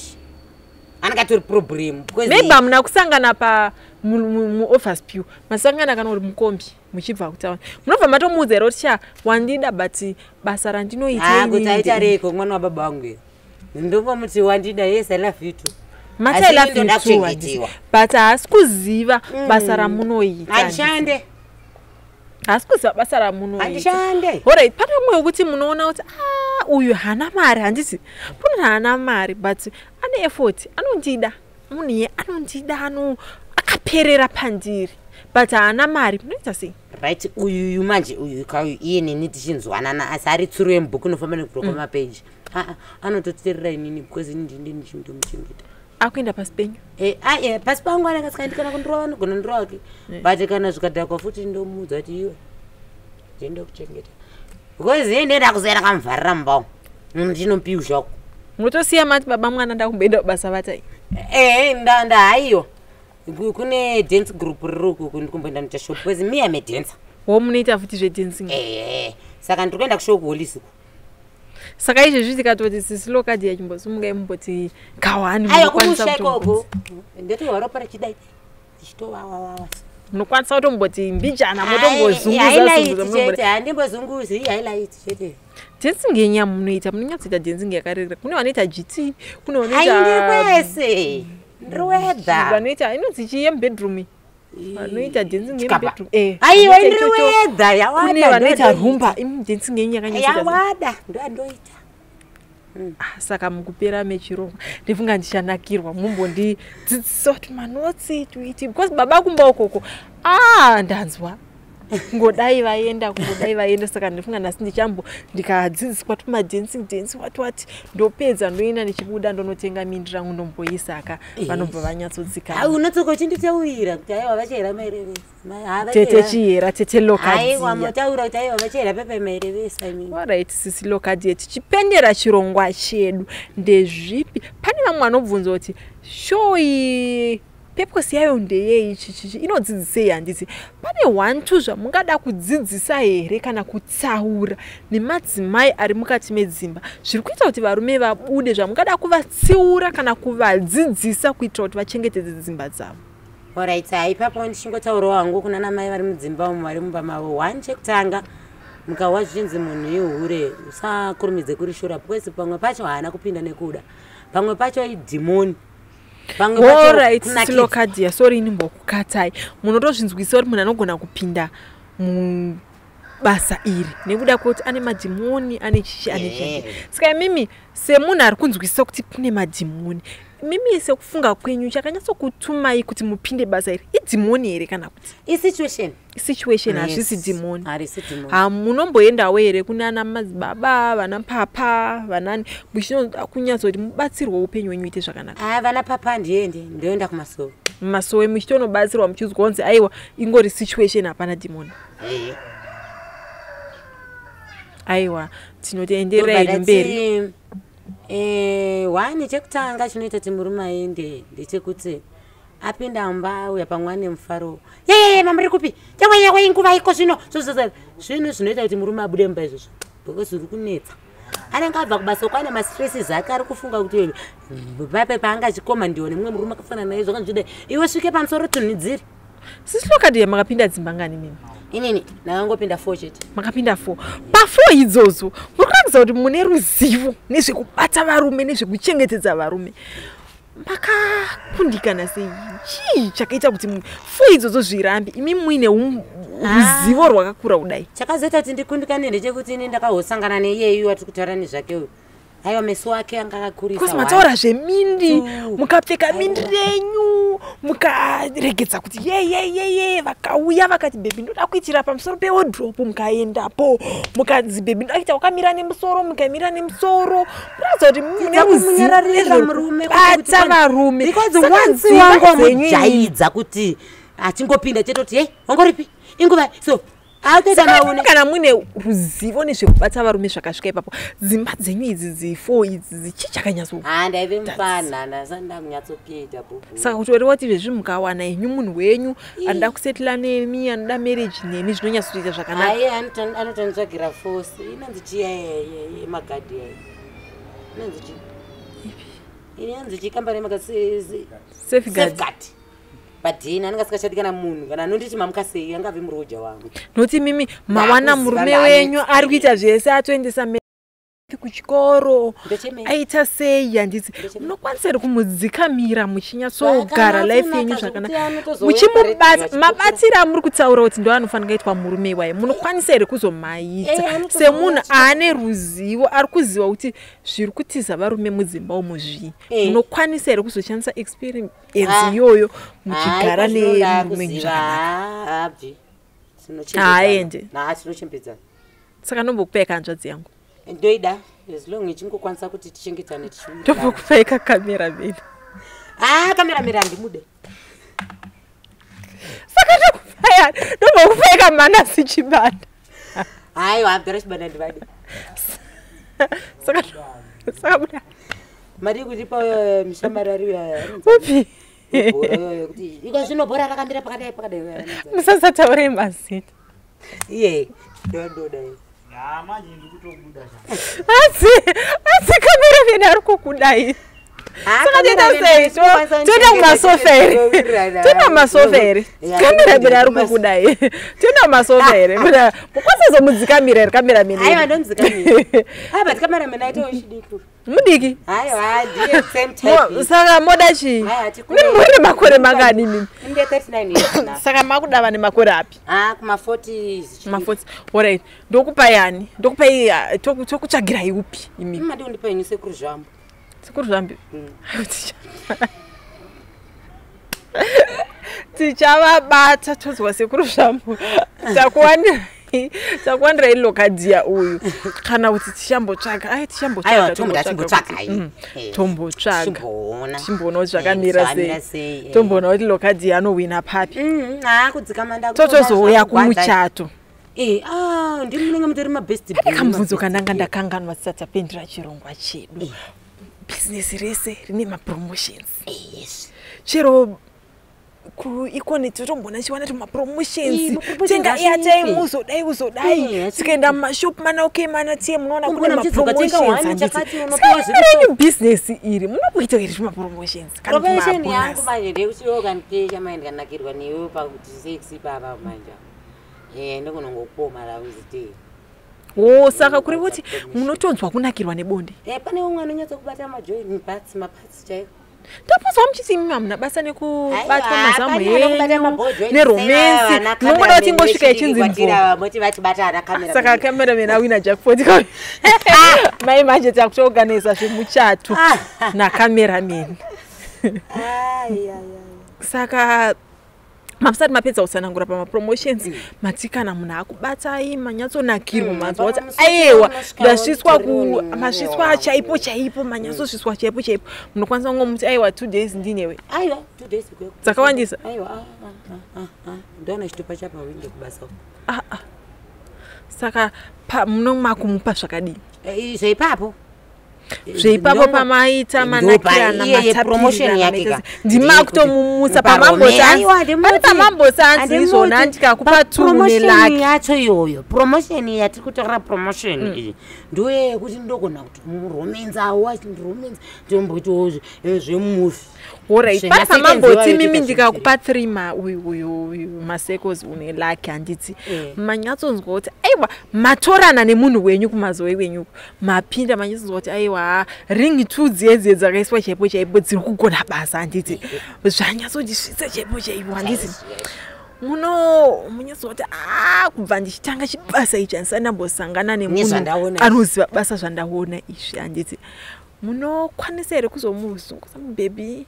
anenge atori problem because Maybe hamuna kusangana pa muOverspill, masangana kana uri mukombi muchibva kutauni, munobva matomuudza here kuti sha, wandida, but basa randinoita Ah, kuti inini aita reiko mwana wababa vangu here? Ndopamuti wandida, yes, I love you too. Mati Asi I love you ndoda too, kuchengetiwa. handisi, but haasi kuziva basa ramunoita. Handishande. Haasi kuziva basa ramunoita. Handishande. Alright, pane mumwe wekuti munoona kuti a uyu haana mari, handiti? Munhu haana mari but ane effort, anondida, munhu iye anondida, ano akaperera pandiri, but haana mari, munoita sei? Right, uyuyu manje, uyu kauyu, iye neni tichinzwanana, asi ari tsuro yemubhuku inofamba nekuvhura kwamapeji. Aa, anototeerera inini because ini ndinde ndichindomuchengeta. Akuenda pasi penyu. Eh, ah, eh, pasi pangu anenge asikaendi, kana kundirova anogona ndirova ke, but kana zvikadhakwa futi ndomuudza kuti iwe, ndindokuchengeta, because iye ndenda kusiya ndakamuvharira mumba umu, munhu ndinopiwa zvako. Munotosiya mati, "Baba mwana, ndakumboenda kubasa, vatai." Ehe, ndahaiwa. Kune dance group riri uku, ndikumboenda noita show because me, am a dancer. Wo munoita futi zvedancing? Ehe, saka ndiri kuenda kushow kuholisi uku. Saka izvezvi tikatoti sisi Locadia chimbosimukai mumboti kawani, Aiwa, munokwanisa kumusha kutomboti ikoko ndotohwa ropa richidai richitowawawawa. Munokwanisa kutomboti mbijana, motombozunguza zunguza? Chete, handimbozunguzi, ihighlight chete. Dancing yenyu yamunoita, munonyatsoita dancing yakarereka. Kune vanoita GT, kune Hai, ndiri vanoita kwese, ndiri wedha. Vanoita inonzi chii yemubedroom, vanoita dancing Chikapa. yemubedroom. Aiwa, Vanoita ndiri ichocho. wedha. Kune Yawada. vanoita rumba. Imi dancing yenyu yakanyatsoita Yawada, ndoyandoita. Ah, saka mukupera mechirongwa ndifunga ndichanakirwa mumbondidzidzisa kuti manotsi tuiti, because baba kumba ukoko, ah, ndanzwa ngodai vaenda, kungodai vaenda. Saka ndifunga nhasi ndichambo ndikadzidziswa tumadancing dance wati wati, ndopedza ndoenda, ndichibuda ndonotenga mindi rangu ndomboisaka, vanobva vanyatsodzikana. Ai, unotsoka uchinditaurira kuti aiwa, vachera mairevesa. Tete Chihera, tete Aiwa, Locadia. motaura kuti aiwa, vachera pepe mairevesa imini. Alright, sisi Locadia, tichipendera chirongwa chedu, ndezvipi, pane vamwe vanobvunza kuti show iyi purpose yayo ndeyei, chichichi inodzidzisei? Handiti pane one two zvamungada kudzidzisa here kana kutsaura nemadzimai ari mukati medzimba zviri kuita kuti varume vabude, zvamungada kuvatsiura kana kuvadzidzisa kuitira kuti vachengetedze dzimba dzavo? Alright, hai, ipapo ndichingotaurawo hangu kuna namai vari mudzimba umu, vari mumba mavo. One, chekutanga, mukahwa zvichinzi munhu ihure, usakurumidze kurishora, because pamwe pacho haana kupinda nekuda, pamwe pacho idhimoni, pamwe pacho Alright. kunakidza. Locadia, sorry, inimbokukatai. Munotozvinzwisa kuti munhu anogona kupinda mubasa iri nekuda kwekuti ane madhimoni, ane chichi, ane chii. Saka imimi semunhu ari kunzwisisa kuti kune madhimoni, mimi sekufunga kwenyu, chakanyatsokutumai kuti mupinde basa iri idhimoni here kana kuti Isituation. Situation, hazvisi dhimoni? Harisi dhimoni. Hamunomboendawo here kunana madzibaba, vana papa, vanani, muchinoda kunyatsoti mubatsirwe, upenyu hwenyu uite zvakanaka? A, vana papa handiendi, ndoenda kumasowe. Mumasowe muchitonobatsirwa, muchizwa kunzi aiwa, ingori situation, hapana dhimoni? Aiwa, tinoti endererai Ndobva mberi. ndati, one, chekutanga chinoita kuti murume aende ndechekuti apinda mumba, auya pamwe ane mufaro, yeye, mamuri kupi, yawe inguva iko zvino. Zvinhu zvinoita kuti murume abude mumba izvozvo, because uri kunetsa. Anenge abva kubasa uko ane mastresses ake, ari kufunga kuti pape paanga achikoma ndiwo nemumwe murume akafanana naye, zvakanzvidai, iwe svike pamusoro tunhidziri. Sisi Locadia, makapinda dzimba ngani mimi? Inini ndakangopinda four chete. Makapinda four. Pafour idzodzo muri kuratidza kuti mune ruzivo nezvekubata varume, nezvekuchengetedza varume. Makakundikana sei? Chii chakaita kuti four idzodzo zvirambe, imi muine ruzivo rwakakura kudai? Chakazoita kuti ndikundikane ndechekuti ini ndakahosangana neiyeyu watiri kutaura nezvake uyu. Aiwa, meso ake anga akakurisa. Because mataura zvemindi, Two. mukapfeka mindi renyu, mukaregedza kuti ye ye ye ye, vakauya vakati, "Baby, ndoda kuitira pamusoro pewardrobe," mukaendapo, mukanzi, "Baby, ndoda kuita wakamira nemusoro," mukamira nemusoro. Muratidza kuti mune Kumunyararira murume bata varume. Because Saka once dzimba wangu dzenyu imi- wamujaidza kuti achingopinda chete kuti, "Hei, wangoripi, inguva so autoita Saka maune." kana muine ruzivo nezvekubata varume zvakasvika ipapo, dzimba dzenyu idzi dzifo idzi dzichii chakanyatso? Ha, ndaive mupanhana, asati ndakunyatsopeta bhubu. Saka kuti uri wati izvezvi mukawana henyu munhu wenyu anoda kusettle nemi, anoda marriage nemi, zvinonyatsotoita zvakanaka? Aiye, anotonitsvagira force inonzi chiya yemagadhi yayo, inonzi chi, inonzi chi, kambani yemagadhi? Safeguard. Safeguard. But ini anenge asikachadi kana munhu kana anonditi mamuka sei, angave muroja wangu. Nokuti mimi mawana Ndakuziva. murume Ndane wenyu ari kuita zvese, atoendesa kuchikoro, Ndochemei. aita sei, handiti? Ndochemei. Munokwanisa here kumudzikamira muchinyatsogara life yenyu Zvakanaka zvakanaka, zvekuti anotozouya paredhiyo muchimubata achipupura. Mabatiro amuri kutaura kuti ndo anofanira kuitwa murume iwayo, munokwanisa here kuzomaita Anotozouya semunhu achipupura. ane ruzivo, ari kuziva kuti zviri kutiza varume mudzimba umu zvii? Munokwanisa here kuzoshandisa experience Ah. iyoyo muchigara Hayi, zvinoda nemurume wenyu kuziva. zvakanaka? Haabvi. Haaende. Tinochembedzana. Saka ndombokupai hanzvadzi yangu. Ndoida as long ichingokwanisa kuti tichengetane tichiwirirana. Ndombokupai kacameraman. Ah, cameraman handimude. Saka ndokupai, ndombokupai kamanasi Chibanda. Haiwa, abdara Chibanda ndivade. Saka buda. Mari kutipa mushamarari uya. Upi? Bhora iyoyo kuti iko zvino bhora rakamira pakadai pakadai. Musasataure mazita. Iye ndondoda. Ya manje ndikutobuda cha. Asi cameraman ari kukudai. Saka toita sei? Toenda kumasofa here? Toenda kumasofa here? Cameraman ari kukudai. Toenda kumasofa here? Mukwasazomudzikamira here cameraman? Aiwa, ndomudzikamira. Ah, but cameraman aitawo chidiki. Mudiki? Aiwa, ndiye same type. Saka moda chii? Aiwa, tikure. Muri makore mangani mimi? Inde 39 years now. Saka makuda vane makore api? Ah, kuma 40s. Ma40. Alright. Ndokupai ani? Ndokupai tokutsvagirai upi imi? Madi kundipa henyu sekuru zvambo. Sekuru zvambi. Tichavabata tozwa sekuru zvambo. Takuwanirai lokadhiya uyu. Kana kuti tichambotsvaga. Ai, tichambotsvaga. Aiwa, tomboda timbotsvaga. Tombotsvaga. Timboona. Timboona kuti zvakamira Zvakamira sei. sei, eh. Tomboona kuti lokadhiya anowina papi. Ah, kudzikama ndakutoda Totozouya zvakugwadza. kumuchato. Eh, ah, ndimi munenge mutori mabest. Pane kamubvunzo kandanga ndakanganwa tisati tapendera chirongwa chedu. Bhizinesi rese rine mapromotions. Yes. Chero kuikoni totombona chiwana kuti mapromotions, Ii, mapromotions tenga hazviiti. airtime, uzodai uzodai. Ii, hazviiti. Tikaenda mumashopu mana, okay, mana tie munoona kune Unoona muchidzoka, tenga mapromotions, one, handiti? chakati, unopiwa Saka zviri renyu bhizinesi iri munokuita here zvimapromotions kana kuti Promotion yangu mabonus? manje ndeyekuti iwe ukanditecha manje ndikanakirwa newe pakuti sex ipapa manje. Eh, ndokunongokoma la uzite. O, saka kuri kuti munotonzwa kunakirwa nebonde? Eh, pane umwe anonyatsa kubata majoin parts, maparts chaiko. Ndapozwa muchiti imi hamuna basa nekubatwa mazamu Pane anokubata henyu mabhojo neromensi, munongoda kuti ingosvika ichinzi mvo. Moti vachibata ana camera. Saka cameraman awina jackpot. Mai, manje takutoorganisa zvemuchato nacameraman. Ai ai ai. Saka mamusati mapedza kutsanangura pamapromotions, mati kana munhu akubatai manyatsonakirwa, manzwa kuti Pamwe musi aiwa, unosvika ndasviswa utori nemunhu masviswa wangu. chaipo chaipo, manyatsosviswa chaipo chaipo, munokwanisa kungomuti aiwa, 2 days ndinewe? Aiwa, 2 days kuya. Dzakawandisa? Aiwa, ah, ah, ah, ah. Ndoona chitupa chapawinde kubasa uko. Ah, ah. Saka munomakumupa zvakadii? Eh, zveipapo. Zveipapo pamaita manakirana, Iye promotion yake ka. ndimakutomumutsa pamambotanzi pane pamambotanzi izvona ndikakupa two promotion nelaki. Yacho iyoyo promotion yatiri kutaura, promotion iyi ndiyo yekuti ndogona kuti muromenzawo achindiromenza, ndomboitawo zvemufi. Alright, Zvema pane seconds pamamboti iwayo mimi toita. ndikakupa three ma uyu uyu uyu masekos une laki, handiti? Eh. Manyatsonzwa kuti aiwa, matorana nemunhu wenyu kumazoe wenyu, mapinda, manyatsonzwa kuti aiwa, ring two dziye dziye dzakaiswa chaipo chaipo dziri kugona basa, handiti? Zvanyatsondisvitsa chaipo chaipo, handiti? Muno munyatsonzwa kuti a kubva ndichitanga chibasa ichi handisati ndambosangana nemunhu Nezvandaona izvi. anoziva basa zvandaona izvi, handiti? Munokwanisa here kuzomuzunguza mubhebhi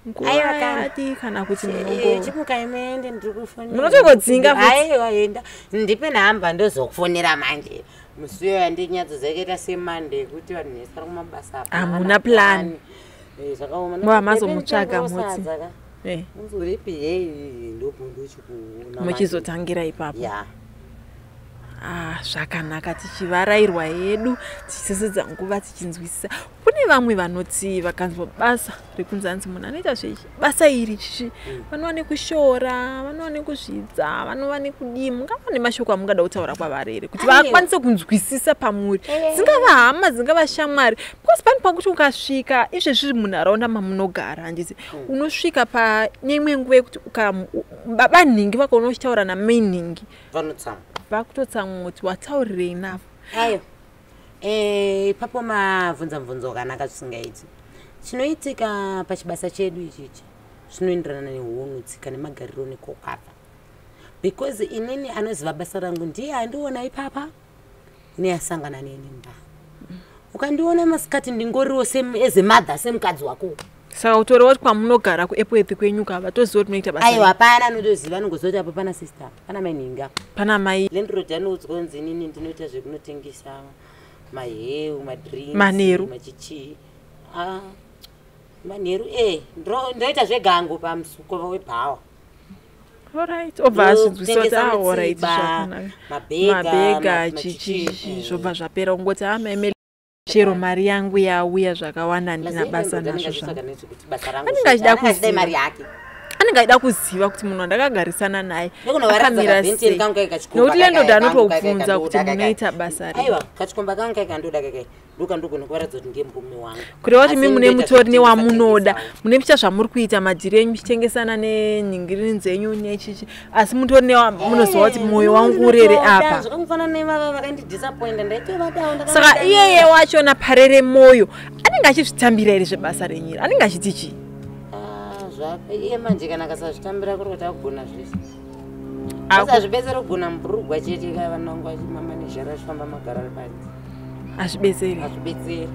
nguva Aiwa, kana. yadi kana kuti munongo Chimuka imende, ndiri kufonera. Munotongodzinga futi? Aiwa, enda ndipe nhamba, ndozokufonera manje musi uyo yandinyatsozakaita semande yekuti vanhu vese vari kumabasa apa. Hamuna plan. Eh, zvakaoma. Mava mazomutsvaga moti. Sadza. Eh, Unzi uripi? Hei, ndochikuona. Muchizotangira ipapo. Ya. Ah, zvakanaka, tichivarairwa hedu, tichisesedza nguva, tichinzwisisa. Kune vamwe vanoti vakanzwa basa rekunzi hanzi munhu anoita zvebasa iri chichi, vanova nekushora, vanova nekuzvidza, vanova nekudii. Mungava nemashoko amungada kutaura kwavari here kuti Aiwa. vakwanise kunzwisisa pamuri, dzingava hama, dzingava shamwari? Because pane pakuti ukasvika izvezvi munharaunda mamunogara, handiti, unosvika pane imwe nguva yekuti baba nhingi vakaona uchitaura namai nhingi, Vanotsamwa. vakutotsamwa kuti wataurirei navo. Aiwa. Eh, ipapo mabvunza mubvunzo wakanaka zvisingaiti. Chinoitika pachibasa chedu ichichi zvinoenderana neunhu, tsika nemagariro nekokabva, because inini anoziva basa rangu ndiye andiona ipapa neasangana neni mba. Ukandiona masikati ndingoriwo as a mother, semukadzi wako. Saka utorewa kuti kwamunogara kuEpworth kwenyu ka vatoziva kuti munoita basa Aiwa, rei? hapana anotoziva, anongoziva kuti apa pana sister, apa pana mainhinga. Pana mai. Landlord anoudzwa kunzi inini ndinoita zvekunotengesa maheu, madrinks. Manheru. Machichi. Ah, manheru e ndoita zvegango pamusuko webhawa. Alright, obva azvinzwisisa kuti Ndotengesa ah, alright, mitsiba, zvakanaka. mabhega, Mabhega, machichi, chichi, zvobva zvapera, ungoti amaimeli. Chero mari yangu yauya zvakawanda, handina basa nazvo zvangu. Anenge achida kuziva. Mari yake. Anenge achida kuziva kuti munhu wandakagarisana naye Nekunovaratidza akamira kabhenteni sei. kangu kaika chikomba Nokuti kakai, landlord kangu kakai anotobvunza kandoda kuti kakai. munoita basa rei. Aiwa, kachikomba kangu kaika ndoda kakai, ndokandogona kuvaratidza kuti ndiye murume wangu. Kureva kuti Asi mi mune ndoita mutori zvekutengesa newamunoda, tengesawo. mune picha zvamuri kuita, madhiri enyu, muchitengesana nenhingirini dzenyu nechichi, asi mutori newamunoziva kuti mwoyo wangu urere apa. Zvakangofanana nevava vakandidisappointa, ndaitovadawo. Saka iyeye wachona parere mwoyo anenge achizvitambira here zvebasa renyira? Anenge achiti chii? Iye manje kana akasazvitambira, kuri kuti akugona zvese. Aku- Asazvibetsera kugona mubhurugwa chete ka, vana vangu vachimamanejara achifamba magara ari panze. Hazvibetseri. Hazvibetseri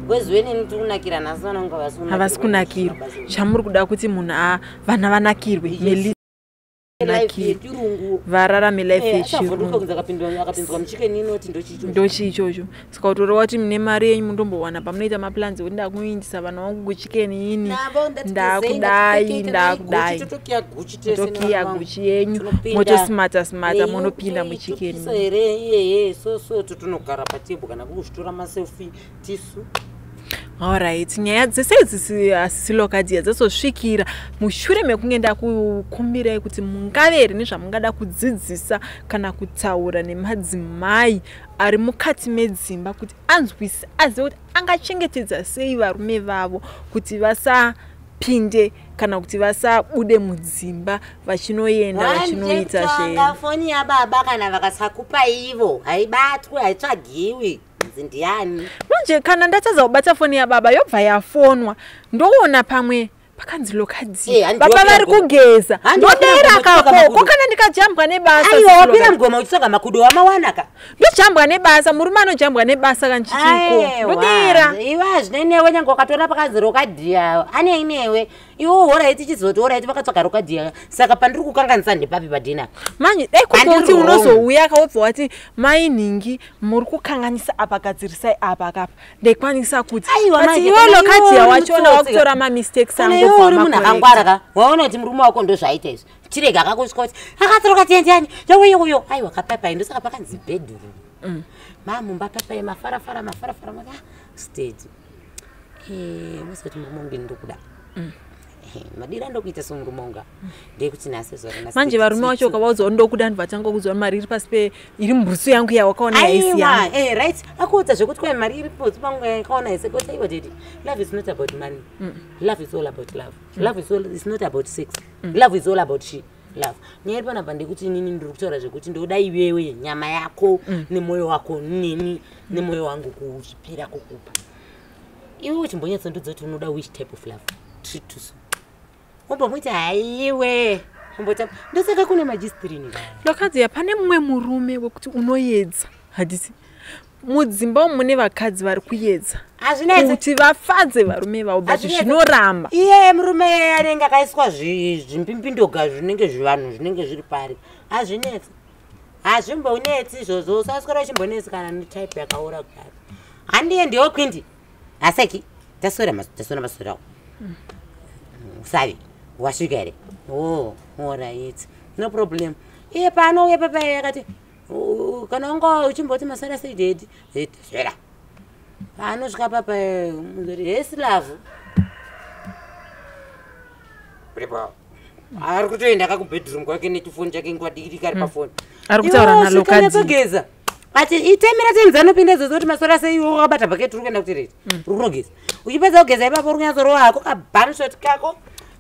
because wenini tiri kunakira nhasi, vana vangu havasi. Havasi kunakirwa. Chamuri kuda kuti munhu vana vanakirwe. Yes. Melisa, Yechirungu. vararame life Achavhunduka yechirungu. kunze, akapinzwa muchikeni inoti ndochicho. Ndochi ichocho. Saka kutoreva kuti mune mari yenyu, mundombowana pamunoita maplans ekuti ndakuindisa vana vangu kuchikeni ini, ndakudai, ndakudai, tokiya guchi yenyu, motosimata simata, monopinda muchikeni. Here, iyeye so totonogara patebho kana kuzvitora maselfi tisu. Alright, nyaya dzese idzi, asisilokadziya, dzazosvikira mushure mekunge ndakukumbirai kuti mungave here nezvamungada kudzidzisa kana kutaura nemadzimai ari mukati medzimba kuti anzwise, azive kuti angachengetedza sei varume vavo kuti vasapinde kana kuti vasabude mudzimba vachinoenda vachinoita Chekutanga, zve foni yababa kana vakasakupa ivo haibatwi, haitsvagiwi, nzi ndiani. Manje kana ndatadza kubata foni yababa, yobva yafonwa, ndoona pamwe pakanzi lokadzi Eh, handi baba wapira vari mugoma. kugeza, Handi wapira ndodaira mugoma uchitsvaga kako. makudo. Ko kana ndikajambwa nebasa, Aiwa, sisi wapira Lokadzi? mugoma uchitsvaga makudo wamawanaka. Ndojambwa nebasa, murume anojambwa nebasa kanchichiko, ndodaira. Iwa zvinenewe, nyange wakatora pakanzi rokadhiya ane inewe iwo, horaiti, chizoti horaiti vakatsvaga rokadhiya, saka pandiri kukanganisa ndepapi padhina? Manje dai Handiri kukoti wrong. unozouya kawobva wati, mai nhingi, muri kukanganisa apa, gadzirisai apa kapa, ndaikwanisa kuti. Aiwa, But manje, iwe kana lokadhiya iwe uri wachona mutsotsi. wakutora mamistakes Kana angu, iwe uri munhu akangwara ka, waona kuti murume wako ndozvaita izvi, chirega akakusvika kuti akati rokadhiya ndiani, yoweyoyo, aiwa kapapai, ndosaka pakanzi bedroom. Mamumba papai mafarafara mafarafara maka steady. Muzoti murume wangu ndinokuda. Madira ndokuita somurume wangu ndekuti nhasi zuva rana Manje steady varume vacho tiri ukavaudza ndokuda, ndibva tanga kuziva mari iri pasi pe iri mubhutsu yangu yawakaona yaisi Aiwa, yangu. right, akuudza zvekuti kwai mari iri pabhutsu pangu yakaona ise kuti aiwa daddy, love is not about money. Love is all about love. Love is not about sex. Love is all about she love. Nyaya iri panapa ndekuti inini ndiri kutaura zvekuti ndoda iwewe, nyama yako nemwoyo wako, neni nemwoyo wangu kuzvipira kukupa iwe. Uchimbonyatsondudza kuti unoda which type of love, treat to so umbomuti haiwe, umbotamba, ndosaka kune majistrini. Lokadzi, pane mumwe murume wekuti unoyedza, handiti mudzimba umu mune vakadzi vari kuyedza Hazvinetsi. kuti vafadze varume vavo, but Hazvinetsi. zvinoramba. Iye murume anenge akaiswa zvimbimbindoga zvinenge zvivanhu zvinenge zviri pari, hazvinetsi, hazvimbonetsi izvozvo. Usaswera uchimbonetsi kana netype yakaora kudaro. Handiye ndiwo kwindi aseki, taswera taswera maswerawo, usavi wasvika here? O, alright, no problem. Iye pano uye papa akati kana wanga uchimboti maswera sei daddy, taswera, paanosvika papa muzoti hesi love, uripo, ari kutoenda kakubedroom kwake nechifoni chake nguva diki kari pafoni. Ari kutaura naLokadzi. Geza ati itemera temzi anopinda idzodzo kuti maswera sei, iwe wakabata bhaketi uri kuenda kutireti, uri kunogeza, uchipedza kugeza ipapo uri kunyatsorowa hako kabamshot kako,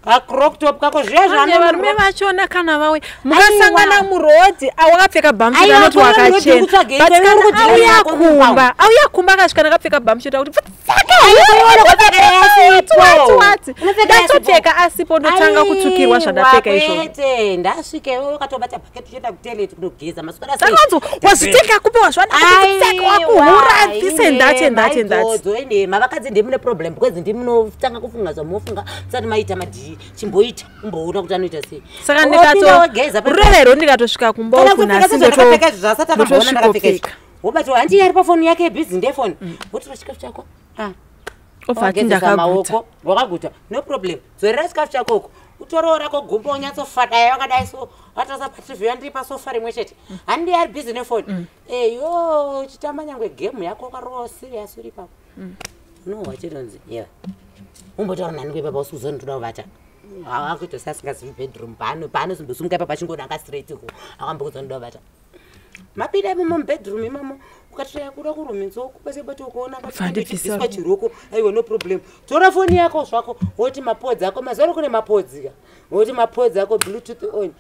kacrop top kako zviya. Manje varume vachona kana vauya, mukasangana Aiwa. murodhi, wakapfeka bhamshot, Aiwa, anoti kuona murodhi wakachena, kutsvaga but iwe, uri kana kudzira auya nako kumba, mupawo. auya kumba akasvika nakapfeka bhamshot akuti Aiwa, unopfeka yasipo. Unopfeka ndatopfeka asipo, ndotanga kutsukirwa zvandapfeka izvozvo. Kwete, ndasvika iwe wakatobata bhaketi uchienda kutoilet kunogeza, maswera sei? Sakanzi wazvitenga kupi, wazvana wakuhura, this and that and that and that. Idzodzo inhema. Vakadzi ndimune problem because ndimunotanga kufunga zvamunofunga musati maita madhii. Chimboita umboona kuti anoita sei. Saka Wopinda wogeza ndikarureva ndikatosvika kumba Kana uku kupfeka nhasi sezvandakapfeka izvi, zvasati akamboona ndakapfeka izvi. ndotosvikopfeka. Wobati handiye ari pafoni yake bhizi, ndefoni, wotora chikafu chako. Ah, Obva ati wagezesa ndakaguta. maoko, wakaguta, no problem, dzorera chikafu chako uko. Utorewo rako gumbo unyatsofadaya wakadai so, watarisa paTV, yandiri pasofa rimwe chete, handi ari busy nefoni. Eyo, uchitamba nyangwe gemu yako wakarowa serious uri ipapo, unohwa chironzi ya umbotaura nani kuipapa usiuziva ndoda kuvata. Akuita seasingazivi bedroom pano paanozombosumuka ipapo achingodanga straight ko akambokudza ndoda kuvata. Mapinda imomo mubedroom imomo, ukatiraya kuda kurumidza ukubate ukaona Bva ndibvisa bviswa chiroko. Aiwa, no problem, tora foni yako zvako, woti mapodzi ako, mazuva ano kune mapodzi ka, woti mapodzi ako, Bluetooth on,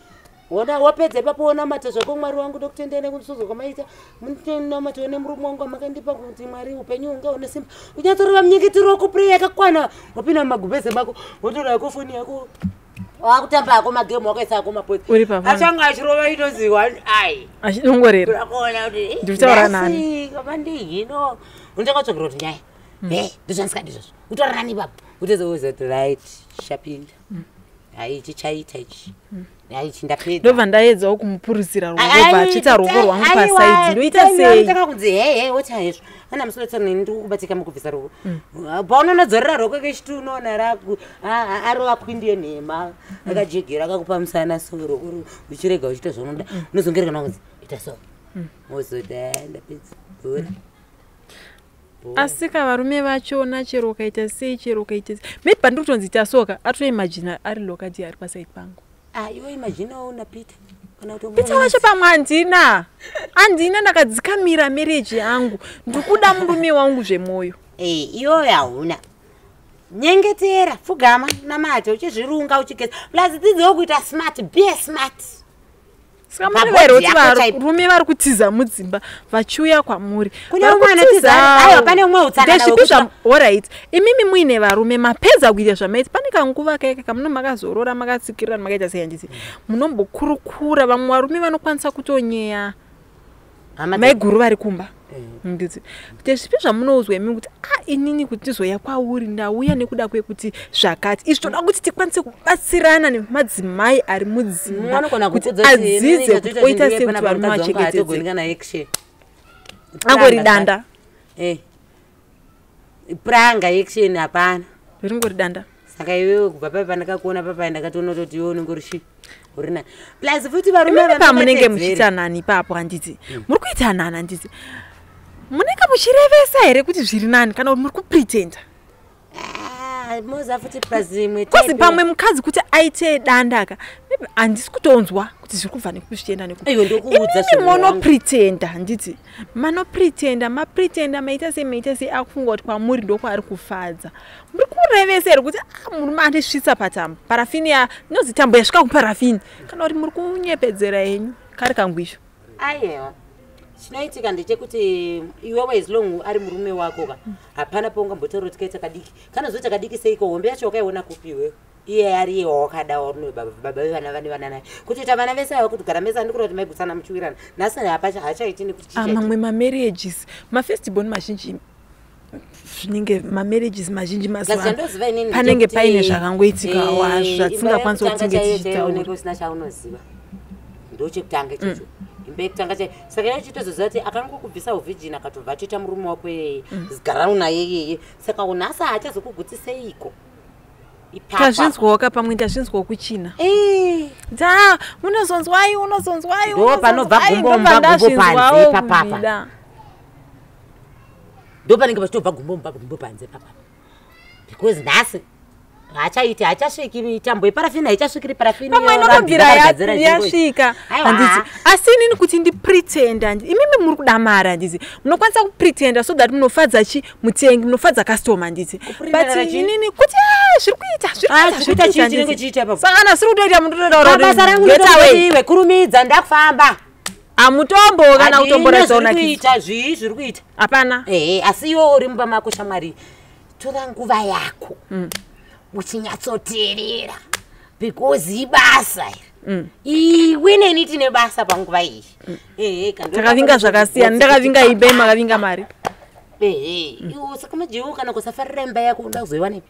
wona wapedza ipapo wonamata zvako: "Mwari wangu, ndokutendai nekundisuzwa kwamaita, namata nemurume wangu amakandipa, kuti Mwari upenyu hunga une simba." Unyatsoreva munyengetero wako, prayer yakakwana, wapinda mumagumbeze mako, wotora yako foni yako, wakutamba ako magemu, wakaisa ako mapodzi. Uri pafoni. Achanga achirova inozi one eye. Achidongorera. Urakuona kuti Ndikutaura nani? nhasi kamandihino unotanga kutsvagira kuti nyaya e ndozvandisingadi izvozvo, utaura nani ipapo, utozouza kuti right, chapinda, hai, ichi chaita ichi, hai, ichi ndapedza. Ndobva ndaedzawo kumupuruzira ruoko, bva achiita ruoko rwangu pasaidi, ndoita sei? Tanga kunzi hehe, woti hezvo ana musinotsana neni, ndiri kubatika mukubvisa ruoko. Paunonodzorera ruoko kechitu, unoona raku arova kwindi yenhema, akajegera, akakupa musana so ruoko uchirega uchiita zvaunoda, unozongerekana kunzi ita so, wozoti "Ah, ndapedza bhora." Asika varume vachona, chero ukaita sei, chero ukaita sei, maybe pandiri kutonzi ita soka, atoimagina ari lokati ari pasaidi pangu. Ah, iwe imaginawo naPeter kana kuti Peter wacho pamwe handina, handina, ndakadzikamira marriage yangu, ndikuda murume wangu zvemwoyo. Eh, iyoyo hauna, nyengetera, pfugama, namata, uchizvirunga, uchigeza, plus dzidzewo kuita smart, be smart. Saka Pabhodhi mune kuti yako chaipo. varume vari kutiza mudzimba vachiuya kwamuri. Kune Vari umwe kutiza. anotiza, aiwa, pane umwe utsanana Ndezvipi wekuti alright, imimi muine varume, mapedza kuita zvamaita, pane kanguva kaika kamuno makazorora, makatsikirira, makaita sei, handiti munombokurukura? Vamwe varume vanokwanisa kutonyeya Hama maiguru vari kumba, nditi ndezvipi zvamunoudzwa imi kuti a inini kuti ndizoya kwauri, ndauya nekuda kwekuti zvakati izvi, toda kuti tikwanise kubatsirana nemadzimai ari mudzimba Anogona kuti kukudza kuti adzidze kuti oita sei kuti varume vachengetedzeke vachengetedzeke. Kana action. Angori danda. Eh, pranga, action hapana. Ringori danda. Saka iwewe kubva pai pandakakuona papai, ndakatoona kuti iwe unenge uri shi uri nani, plus futi varume Imimi pamunenge vanongatedzere. muchiita nani ipapo, handiti muri kuita nani, handiti munenge muchirevesa here kuti zviri nani, kana kuti muri kupretenda? Ah, moza futi plus imwe 'Cause type pamwe mukadzi kuti aite danda ka, maybe handisi kutonzwa kuti zviri kubva nekupi zvichienda nekupi. Aiwa, ndokuudza Imimi zvinhu wangu. monopretenda, handiti manopretenda, mapretenda, maita sei, maita sei, akufunga kuti kwamuri ndokwaari kufadza. Muri kurevesa here kuti ah, murume andisvitsa patambo parafini, ya inozi tambo yasvika kuparafini, kana kuti muri kunyepedzera henyu kari kangwisho? Aiwa, chinoitika ndechekuti iwewe, as long ari murume wako ka, hapana paungambotaura kuti kaita kadiki. Kana zoita kadiki seiko? Hombe yacho wakaiona kupi iwewe? Iye ari iye wawakada, warume, baba vevana vane vana naye, kutoita vana vese ava, kuti gara mese, andikura kuti maigutsana muchiwirana. Nhasi hachaiti nekuti Ah, chichaiti. Mamwe mamarriages, mafirstborn mazhinji, zvinenge mamarriages mazhinji mazuva ano, Zvandoziva inini panenge ndechekuti, paine zvakangoitika wazvo imba zvatisingakwanisi kuti yekutanga tinge chaiyo chaiyo tichitaura. unenge usina chaunoziva, ndochekutanga ichocho, imba yekutanga chaiyo. Saka iye chitozoziva kuti akangokubvisa uvirgin, akatobva atoita murume wako iyeye, zigara unaye iyeye, saka unhasi haachazokugutsiseiko ipapo. Tazvinzwawo ka, pamwe ndazvinzwawo kuchina dza unozonzwai, unozonzwai. Ndo panobva unozonzwai, gumbo ndobva mumba, gumbo panze ndazvinzwawo ipapapa. kuzvida. Ndo panenge pachitobva gumbo mumba, gumbo panze papapa, because nhasi haachaiti, haachasviki tambo yeparafini, haichasvikiri parafini. Pamwe inotobvira yasvika, Aiwa. handiti? Asi inini kuti ndipretenda, imimi muri kuda mari, handiti munokwanisa kupretenda so that munofadza chi mutengi, munofadza customer, handiti? Kupretendera But chi? inini kuti ah, zviri kuita, zviri Ah, kuita, zviri kuita zviri chii chinenge handiti? chiita ipapo? Saka kana siri kutoita, munototaura Basa rangu kuti get away. ndototi iwe kurumidza, ndakufamba. Hamutombo kana Handina kutomboratidza zviri unakidza. kuita, zvii zviri kuita? Hapana. Ehe, asi iwe uri mumba mako, shamwari, tora nguva yako uchinyatsoteerera, because ibasa iri. Iwe neni tine basa panguva iyi. Ehe, Takavinga zvakasiyana, ndakavinga imba, makavinga mari. Ehe, iwe saka majiwo, kana kusafarira imba yako, unoda kuzoiwanepi?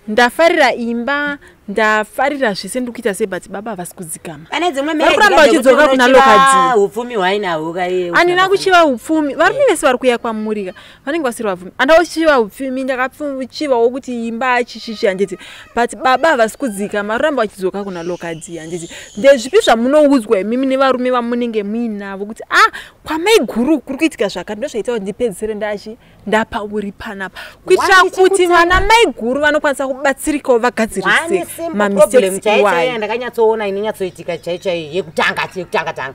Ndafarira imba, Ndafarira zvese, ndiri kuita sei, but baba havasi kudzikama. Pane dzimwe Vari kuramba vachidzoka kuna Lokadzi. Upfumi hwainahwo kaiye. Handina kuchiva upfumi. Varume vese vari kuuya kwamurika vanenge vasiri vapfumi. Handina kuchiva upfumi, ndakachivawo kuti imba chichichi, handiti? But baba havasi kudzikama, vari kuramba vachidzoka kuna Lokadzi, handiti? Ndezvipi zvamunoudzwa imimi nevarume vamunenge muinavo kuti a kwamaiguru kuri kuitika zvakati, ndozvaita kuti ndipedzisire ndachi ndapauri panapa, kuitira One kuti chekutanga- vana maiguru vanokwanisa kubatsirikawo vagadzirise One simple problem mamistakes chaiyo chaiyo iwayo? yandakanyatsoona inonyatsoitika chaiyo chaiyo, yekutanga tanga,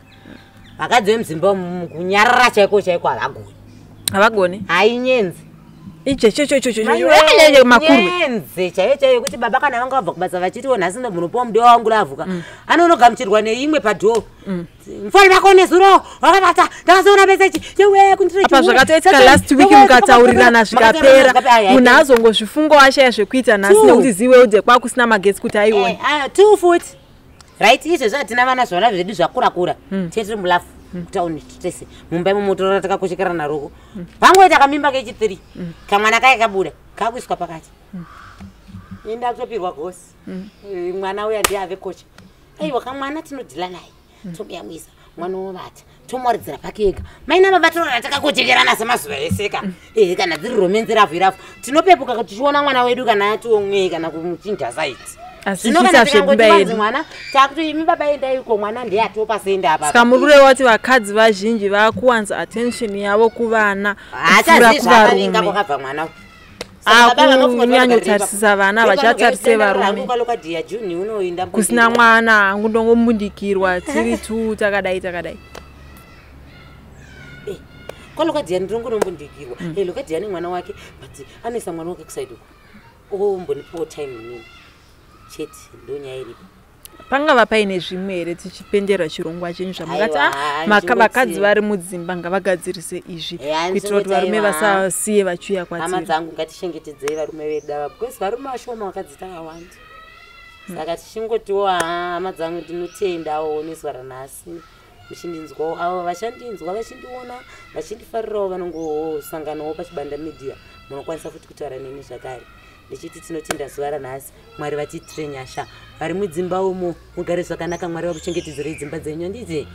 vakadzi vemudzimba umu kunyarara chaiko chaiko havagoni. Havagoni. Hainyenzi. Ichechechechecheche makurwe. Nyenze chaiyo chaiyo, yekuti baba kana vanga vabva kubasa vachitiwo nhasi ndomunopiwa mudiwa wangu lavhuka, anonogamuchirwa neimwe padhoo: "Mufoni vako nezuro wakabata, ndakazoona meseji yewe." Apa zvakatoitika last week, mukataurirana zvikapera, munhu azongozvifunga washaya zvekuita nhasi Two. nekuti ziweudze kwakusina magetsi kuti aione. Two futi, right? Izvezvi hatina vana, zvana zvedu zvakura kura, tiri mulafu kutauni tese mumba imomo, torara takakoshekera naroko. Pangoita kamimba kechi3, kamwana kaya kabuda kakuiswa pakati, inda kutopirwa gosi. Mwana uya ndiye ave kocha. Aiwa, kamwana tinodhila naye, tomuyamwisa, mwana wovata, tomwaridzira pake ega. Maina baba torara takakochekerana semazuva ese ka. Kana dziri romance ravhu irafu, tinopepuka tichiona mwana wedu kana atiomwei kana kumuchinja saiti. Asi Zvino tichiita kana tikangoti zvemimba vanzi yedu. mwana takuti imi baba endaiko, mwana ndiye atopa senda apa. Saka muri kureva kuti vakadzi vazhinji vakuwanza attention yavo kuvana kupfuura Haachazivi zvaakavinga kuvarume? kwakabva mwana. Akunyanyotarisisa vana, vachatarise varume. Kalokadhiya juni unoinda. Kusina mwana hangu ndongombundikirwa, tiri tu takadai takadai. Kwalokadhiya ndirongonombundikirwa. Lokadhiya nemwana wake, but anoisa mwana wake kusaidi uko, ombonipiwo time inini chete, ndonyaya iripo. Pangava paine zvimwe here tichipendera chirongwa chenyu zvamungati Aiwa, "Ah, vakadzi vari mudzimba ngavagadzirise izvi Eya, kuitira kuti ndingoti varume aiwa. vasasiye vachiuya Hama kwatiri"? dzangu, ngatichengetedzei varume vedu ava, because varume vashoma, vakadzi takawanda. Saka tichingotiwo haa, hama dzangu, ndinotendawo nezuva ranhasi muchindinzwawo. Avo vachandinzwa, vachindiona, vachindifarirawo, vanongosanganawo paChibanda Media, munokwanisa futi kutaura neni zvakare. Ndichiti tinotenda zuva ranhasi, Mwari vatiitire nyasha. Vari mudzimba umo mugare zvakanaka, Mwari vakuchengetedzerei dzimba dzenyu, handiti?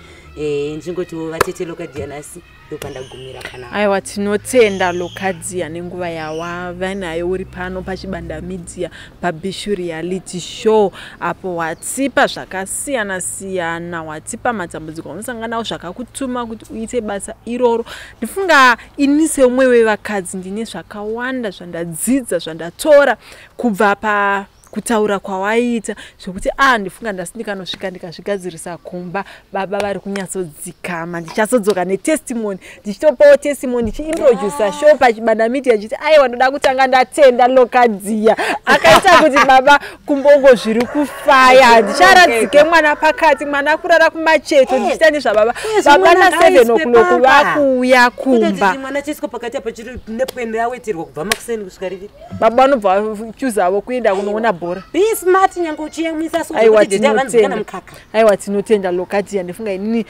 Ndichingotiwo vatete Lokadhiya, nhasi ndopandagumira panapa. Aiwa, tinotenda Lokadzia nenguva yawava nayo uri pano paChibanda Media paBishu Reality Show, apo watipa zvakasiyana siyana, watipa matambudziko aunosangana nawo zvakakutuma kuti uite basa iroro. Ndifunga ini seumwe wevakadzi ndine zvakawanda zvandadzidza, zvandatora kubva pa kutaura kwawaita, zvokuti a ndifunga ndasi ndikanosvika ndikazvigadzirisa kumba, baba vari kunyatsodzikama, ndichatsodzoka netestimony, ndichitopawo testimony, ndichiintrodusa show paChibanda Media ndichiti aiwa, ndoda kutanga ndatenda Lokadzia akaita kuti baba kumbongo zviri kufaya, handicharadzike mwana pakati, mwana kurara kumacheto, ndichiita nezvababa. Uyezve Baba mwana na7 ngaaiswe o'clock pamba. vakuuya kumba. Kutoti mwana chiiswa pakati apa chiri nepwene awetirwa kubva makuseni kusvika riviri. Baba vanobva vachuzavo kuenda kunoona bhora. Be smart nyange uchiyamwisa. Aiwa, sokuti vanzi kana tinotenda. mukaka. Aiwa, tinotenda Lokadzia. Ndifunga inini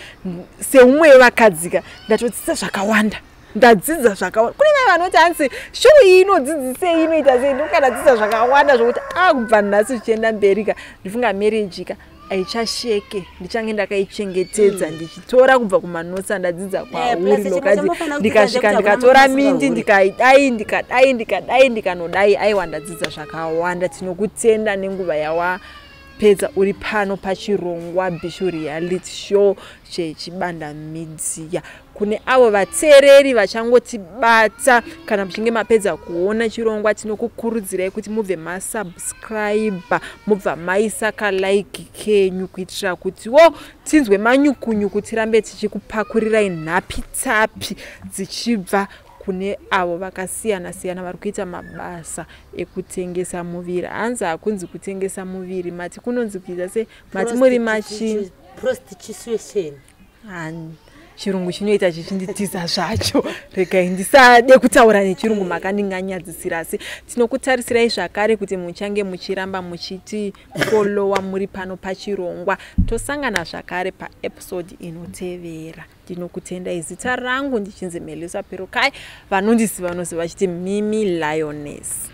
seumwe wevakadzika ndatodzidza zvakawanda, ndadzidza zvakawanda. Kune vai vanoti hanzi show iyi inodzidzisei, inoita sei, ndokunga ndadzidza zvakawanda zvokuti akubva nhasi zvichienda mberi ka, ndifunga marriage ka haichasheke, ndichange ndakaichengetedza ndichitora kubva kumanotsi andadzidza Eh, plus kwauri chimwe Lokadzi. chamunofanira kudzidza Ndikasvika ndechekuti hakuna ndikatora munhu mindi, asingahuri. ndikaidai, ndikadai, ndikadai, ndikanodai. Aiwa, ndadzidza zvakawanda. Tinokutenda nenguva yawapedza uri pano pachirongwa Bishu Reality Show cheChibanda Media. Kune avo vateereri vachangotibata, kana muchinge mapedza kuona chirongwa, tinokukurudzirai kuti mubve masubscribe, mubva maisa kalike kenyu, kuitira kutiwo tinzwe manyukunyuku, tirambe tichikupakurirai nhapitapi dzichibva kune avo vakasiyana siyana vari kuita mabasa ekutengesa muviri. Hanzi hakunzi kutengesa muviri, mati kunonzi kuita se mati muri machi Prostitution. Chirungu chinoita chichinditiza zvacho, regai ndisade kutaura nechirungu, makandinganyadzisira. Asi tinokutarisirei zvakare kuti muchange muchiramba muchiti followa muri pano pachirongwa. Tosangana zvakare paepisode inotevera. Ndinokutendai. Zita rangu ndichinzi Melisa Perukai, vanondiziva vanoziva vachiti Mimi Lioness.